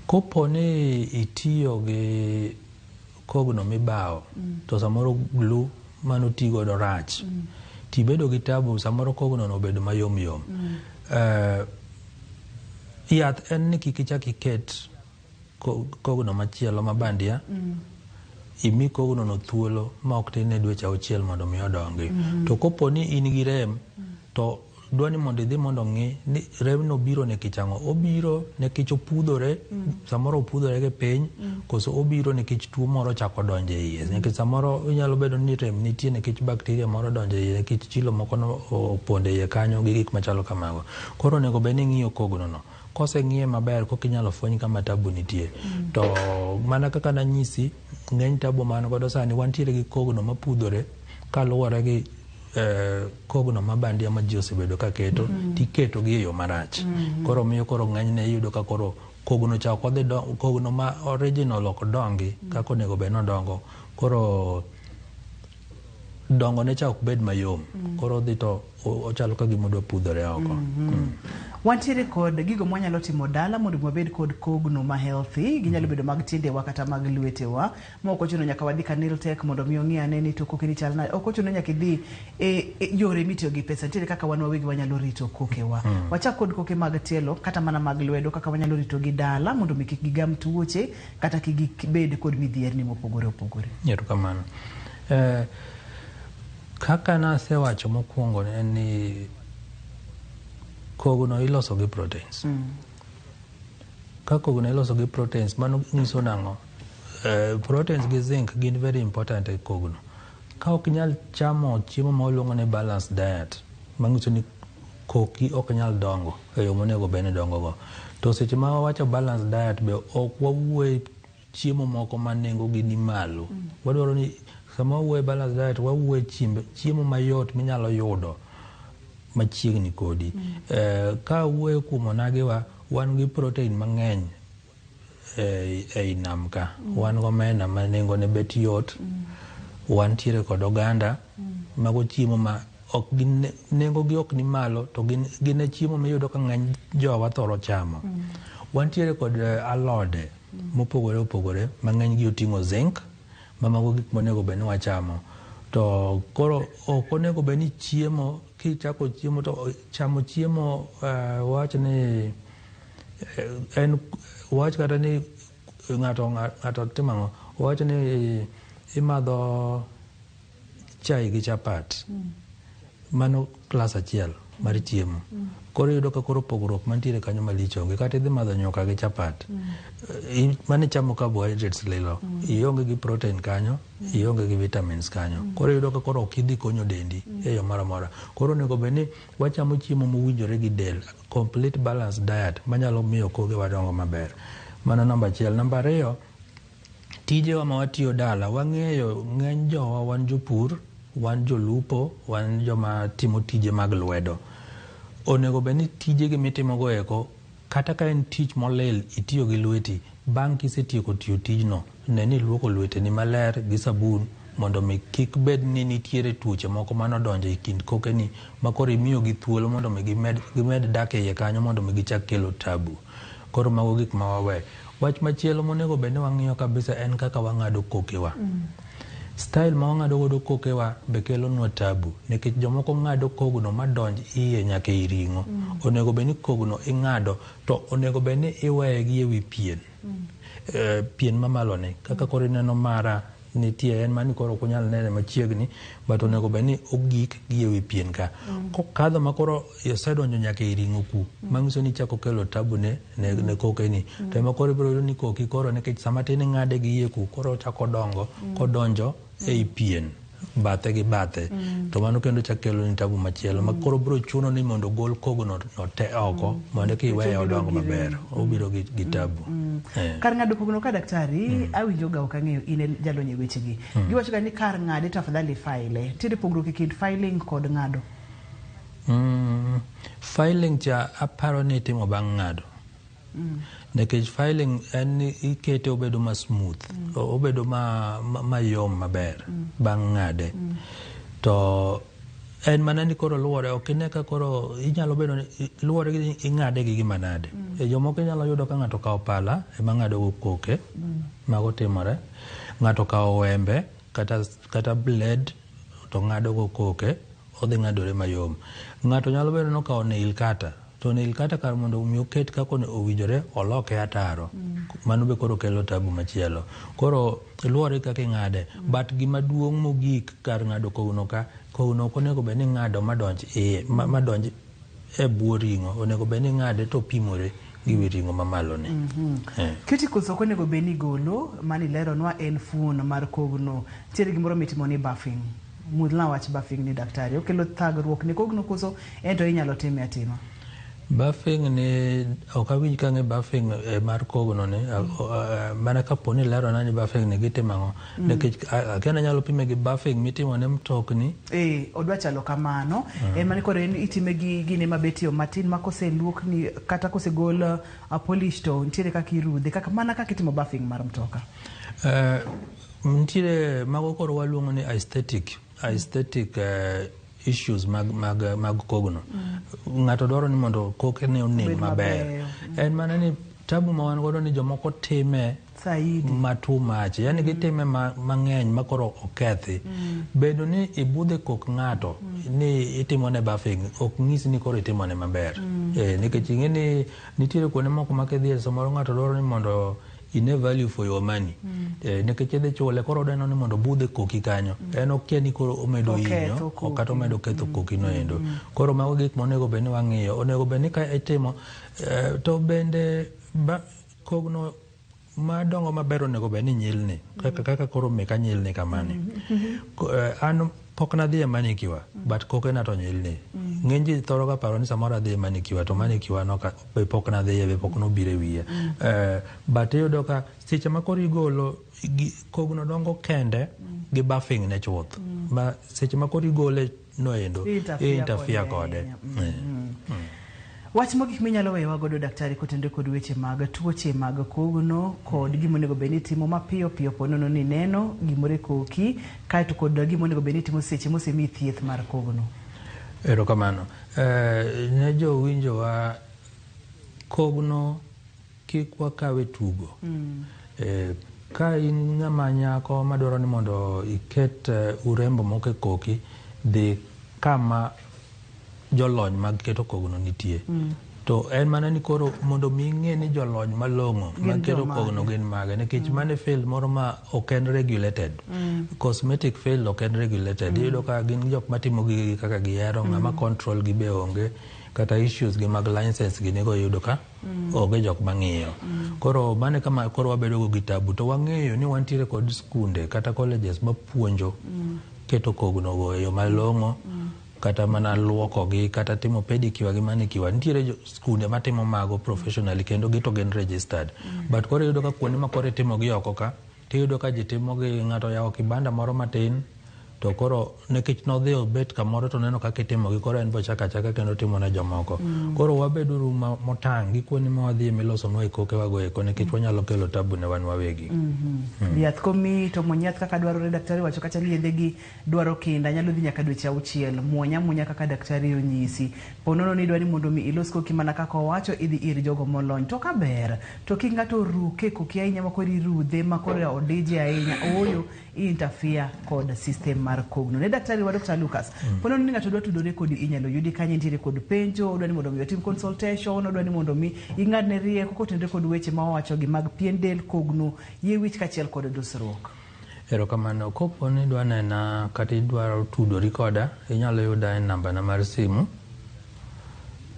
Kopo ni itiyo gi kogno mibawo to samoro glue manoti godo rach. Tibedo gi tabu samoro kogno no obedo mayom yom. Yath en ni kik ichak iket kogno machielo ma bandia. Imi kogno no thuolo ma ok tin ne dweche auchiel mondo mi odongi. To kopo ni in gi rem, to dwa ni mondo idhi mondo ong'i ni remno biro nikech ang'o. Obiro nikech opudhore, samoro opudhore gi piny, koso obiro nikech tuo moro ochako donjo e iye. Nikech samoro inyalo bedo ni rem nitie nikech bakteria moro odonjo e iye, nikech chilo moko no opondo e iye kanyo gi gik machalo kamago. Koro onego bed ni ing'iyo kogno no. Koseng'iye maber koka inyalo fweny kama tabu nitie. To mana kaka nanyisi, ng'eny tabu ma an godo sani wantiere gi kogno mapudhore kaluwore gi kogno ma bandia ma ji osebedo ka keto, tiketo gi e yo marach. Koro miyo koro ng'enyne iyudo ka koro kogno cha ok odhi kogno ma original ok dongi kaka onego bed ni odongo. Koro dongo ne cha ok bed mayom. Koro odhi to ochalo ka gima odwa pudhore oko. Wantiere kod gigo mwanyalo timo dala mondo wabed kod kogno ma healthy. Ginyalo bedo mag tiendewa kata mag lwetewa. Ma ok ochuno nyaka wadhi ka nail tech mondo mi ong'i ane ni to kokeni chal nade. Ok ochuno nyaka idhi e yore mitiyo gi pesa. Nitiere kaka wan wawegi wanyalo rito kokewa. Wachak kod koke mag tielo kata mana mag lwedo kaka wanyalo rito gi dala mondo mi kik gigam tuoche kata kik gibed kod midhierni mopogore opogore. Erokamano. Kaka nasewacho mokwongo en ni kogno iloso gi proteins. Ka kogno iloso gi proteins, mano nyiso nang'o? Proteins gi zinc gin very important e kogno. Ka ok inyal chamo chiemo ma waluongo ni balanced diet, manyiso ni koki ok nyal dongo e yo monego bed ni dongo go. To seche ma wawacho balanced diet be ok wawuoye chiemo moko ma nengo gi ni malo. Wadwaro ni sama wawuoye balanced diet, wawuoye chiemo mayot minyalo yudo machiegni kodi. Ka wuoyo kuom onagiwa, wan gi protein mang'eny ei nam ka. Wan gomena ma nengone bet yot, wantiere kod oganda, mago chiemo ma ok gin nengo gi ok ni malo to gin e chiemo miyudo ka ng'eny jowa thoro chamo. Wantiere kod alode mopogore opogore ma ng'eny gi oting'o zinc, ma mago gik monego bed ni wachamo. To koro ok onego bed ni chiemo kichako chiemo to chamo chiemo wach ni en wach kata ni ng'ato timo ang'o, wach ni imadho chai gi chapat. Mano klas achiel mar chiemo. Koro iyudo ka koro pogruok mantiere kanyo malich onge. Kata idhi madho nyuka gi chapat, mano ichamo carbohydrates lilo. Ionge gi protein kanyo, ionge gi vitamins kanyo. Koro iyudo ka koro ok idhi konyo dendi e yo moro amora. Koro onego bed ni wachamo chiemo mowinjore gi del, complete balanced diet manyalo miyo kogewa dongo maber. Mano namba achiel. Namba ariyo, tijewa ma watiyo dala, wang'eyo ng'eny jowa wan jopur, wan jolupo, wan joma timo tije mag lwedo. Onego bed ni tijegi mitimogo eko, kata ka en tich molil itiyo gi lweti, bang' kisetieko tiyo tijno, ne ni iluoko lweteni maler gi sabun mondo mi kik bed ni nitiere tuoche moko manodonjo e kind kokeni ma koro imiyogi thuolo mondo mi gimed dak e iye kanyo mondo mi gichak kelo tabu. Koro mago gik ma wawe. Wach machielo monego bed ni wang'iyo kabisa en kaka wang'ado kokewa. Style ma wang'ado godo kokewa be kelonwa tabu nikech jomoko ng'ado kogno madonj iye nyaka ei ring'o. Onego bed ni kogno ing'ado to onego bed ni iweye gi ewi pien. Pien mamalo ni kaka koro ineno mara nitie en mani koro ok unyal nene machiegni but onego bed ni ogik gi ewi pien ka. Kokadho ma koro osedonjo nyaka ei ring'o ku, manyiso ni ichako kelo tabu ne kokeni. To ema koro ibiro yudo ni koki koro nikech sama tin ing'ade gi iye ku koro ochako dongo kodonjo ei pien bathe gi bathe. To mano kendo chak kelo ni tabu machielo ma koro biro chuno ni mondo ogol kogno no te oko mondo eka iweye odong maber. Obiro gi tabu. Kar ng'ado kogno ka daktari, awinjo ga ok ang'eyo in e jalony e wechegi. Giwacho ga ni kar ng'ade to afadhali file. Nitiere pogruok e kind filing kod ng'ado. Filing cha aparo ni itimo bang' ng'ado. Nikech filing en ni ikete obedo ma smooth, obedo mayom maber bang' ng'ade. To en mana ni koro luwore, ok ine ka koro inyalo bedo ni luwore gi ing'ade gi gima nade. E jomoko inyalo yudo ka ng'ato okawo pala ema ng'ado go koke, mago timore. Ng'ato okawo wembe kata blade to ng'ado go koke, odhi ng'adore mayom. Ng'ato nyalo bedo ni okawo nail cutter to nail cutter kar mondo mi oket kaka owinjore oloke ataro. Mano be koro kelo tabu machielo. Koro luwore gi kaka ing'ade. But gima duong' mogik kar ng'ado kogno ka, kogno ok onego bed ni ing'ado madonj iye, madonj e bwo ring'o. Onego bed ni ing'ade to opimore gi wi ring'o mamalo ni. Cuticles ok onego bed ni igolo, mano ileronwa en fuon mar kogno. Nitiere gimoro mitimo ni buffing. Mulna wach buffing ni daktari. Okelo thagruok ne kogno koso en to inyalo time atima? Buffing ni ok awinj ka ng'e buffing mar kogno ni mana kapo ni ilerona ni buffing ni gitimo ang'o. Nikech akia ni anyalo pime gi buffing mitimo ne mtokni. Odwa chalo kamano. En mana koro en itime gi gine mabetio matin ma koseluokni kata kosegol polish to nitiere kaka irudhe kaka mana kaka itimo buffing mar mtoka. Nitiere mago koro waluongo ni aesthetic issues mag kogno. Ng'ato dwaro ni mondo koke ne onen maber. En mana ni tabu ma wan godo ni jomoko time ma too much. Yani gitime mang'eny ma koro okethi. Bedo ni ibudhe kok ng'ato ni itimone buffing ok nyis ni koro itimone maber. Nikech ing'e ni nitiere kuonde moko ma kidhiye samoro ng'ato dwaro ni mondo ine value for your money. Nikech idhi chule koro odeno ni mondo obudhe koki kanyo. En okia ni koro omedo hinyo kata omedo ketho koki no endo. Koro mago gik monego bed ni wang'iyo. Onego bed ni ka itimo to bende kogno madongo maber onego bed ni nyilni kaka koro meka nyilni kamani. An pok nadhi e manicure but kokena to nyilni. Ng'eny ji thoro ga paro ni samoro adhi e manicure to manicure no be pok nadhiye be pok nobiro e wiya. But iyudo ka seche ma koro igolo kogno dongo kende gi buffing ne chuth. Ma seche ma koro igole no endo interfere kode. Wach mogik minyalo weyowa godo daktari kotenore kod weche mag tuoche mag kogno kod gima onego bed ni itimo mapiyo piyo ponono ni neno gimoro e koki kaeto kod gima onego bed ni itimo seche mosemiyi thieth mar kogno. Erokamano. Ne jowinjowa kogno kik wakawe tugo. Ka in ng'ama nyako madwaro ni mondo iket urembo moko e koki, dhi kama jolony mag keto kogno nitie. To en mana ni koro mondo mi ing'e ni jolony malong'o mag keto kogno gin mage nikech mano e field moro ma ok en regulated. Cosmetic field ok en regulated. Iyudo ka gin jok matimo gigegi kaka gihero, ng'ama control gi be onge, kata issues gi mag license gi nigo iyudo ka onge jok mang'iyo. Koro mano e kama koro wabedo go gi tabu to wang'eyo ni wantiere kod skunde kata colleges mapuonjo keto kogno go e yo malong'o. Kata mana luokogi kata timo pedicure gi manicure. Nitiere skunde matimo mago professionally kendo gi to gin registered. But koro iyudo ka kuonde ma koro itimo gi oko ka, tiyudo ka ji timo gi ng'ato oyawo kibanda moro matin to koro nikech nodhi obet kamoro to oneno kaka itimo gi koro en be ochako achaka kendo timo ne jomoko. Koro wabeduru motang' gi kuonde ma wadhiye milosonwa e kokewago eko nikech wanyalo kelo tabu ne wan wawegi. Yath komiyi to muony yath kaka dwarore daktari wacho kacha ni yedhe gi dwaro kinda nyalo dhi nyaka dweche 6 muony amuonya kaka daktari onyisi. Ponono ni idwa ni mondo mi ilos koki mana kaka owacho idhi ir jogo molony. To kaber to kik ng'ato ruke koki ahinya ma koro irudhe ma koro odije ahinya ooyo interfere kod system mar kogno. Ne daktari wa Dr. Lucas, ponono ni ng'ato dwa tudore kodi inyalo yudi kanye nitiere kod penjo, odwa ni mondo mi otim consultation, odwa ni mondo mi ing'adne rieko kotenore kod weche ma owacho gi mag pien del, kogno, yie wich kaachiel kod dusruok. Erokamano. Kopo ni idwa nena kata idwaro tudori koda, inyalo yuda e nambana mar simu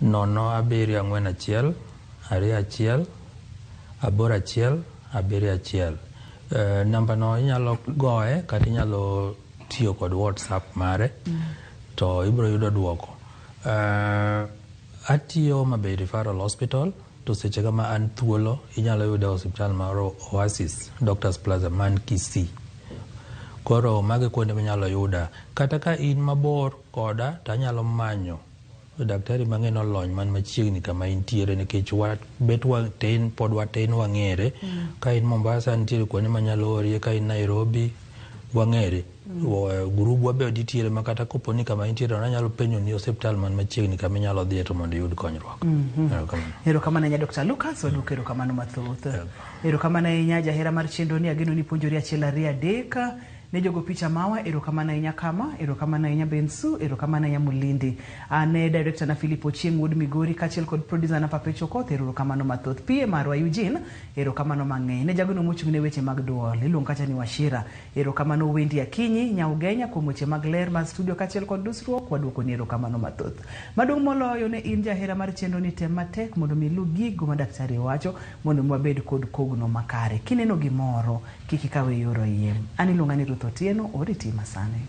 0741 21 81 71. Nambano inyalo goye kata inyalo tiyo kod WhatsApp mare to ibiro yudo duoko. Atiyo Homa Bay Referral Hospital to seche ma an thuolo inyalo yuda e osiptal mar Oasis Doctors Plaza man Kisii. Koro mago e kuonde minyalo yuda. Kata ka in mabor koda to anyalo manyo daktari mang'e nolony man machiegni kama intiere nikech bet watin pod watin wang'ere. Ka in Mombasa nitiere kuonde manyalo orie, ka in Nairobi wang'ere. Grubwa be nitiere ma kata kopo ni kama intiere anyalo penjo ni osiptal man machiegni kama inyalo dhiye to mondo iyud konyruok. Erokamano. Erokamano ahinya Dr. Lucas, waduoko erokamano mathoth. Erokamano ahinya jahera mar chenro ni ageno ni puonjori 1 2 3. Ne jogo picha mawa, erokamano ahinya Kama, erokamano ahinya Bensu, erokamano ahinya Mulindi. Ah, ne director na Philip Ochieng wuod Migori kaachiel kod producer na Papecho Okoth, erokamano mathoth. PA marwa Eugene, erokamano mang'eny. Ne jagono mochung' ne weche mag duol, iluongo kacha ni Wachira, erokamano Wendy Akinyi, Nyaugenya kuom weche mag ler mar studio kaachiel kod dusruok, waduokoni erokamano mathoth. Maduong' moloyo ne in jahera mar chenro ni tem matek mondo mi iluw gigo ma daktari wacho mondo mi wabed kod kogno makare. Kineno gimoro, kik ikawe e yor oyiem. An iluonga ni Ruth Otieno, oriti masani.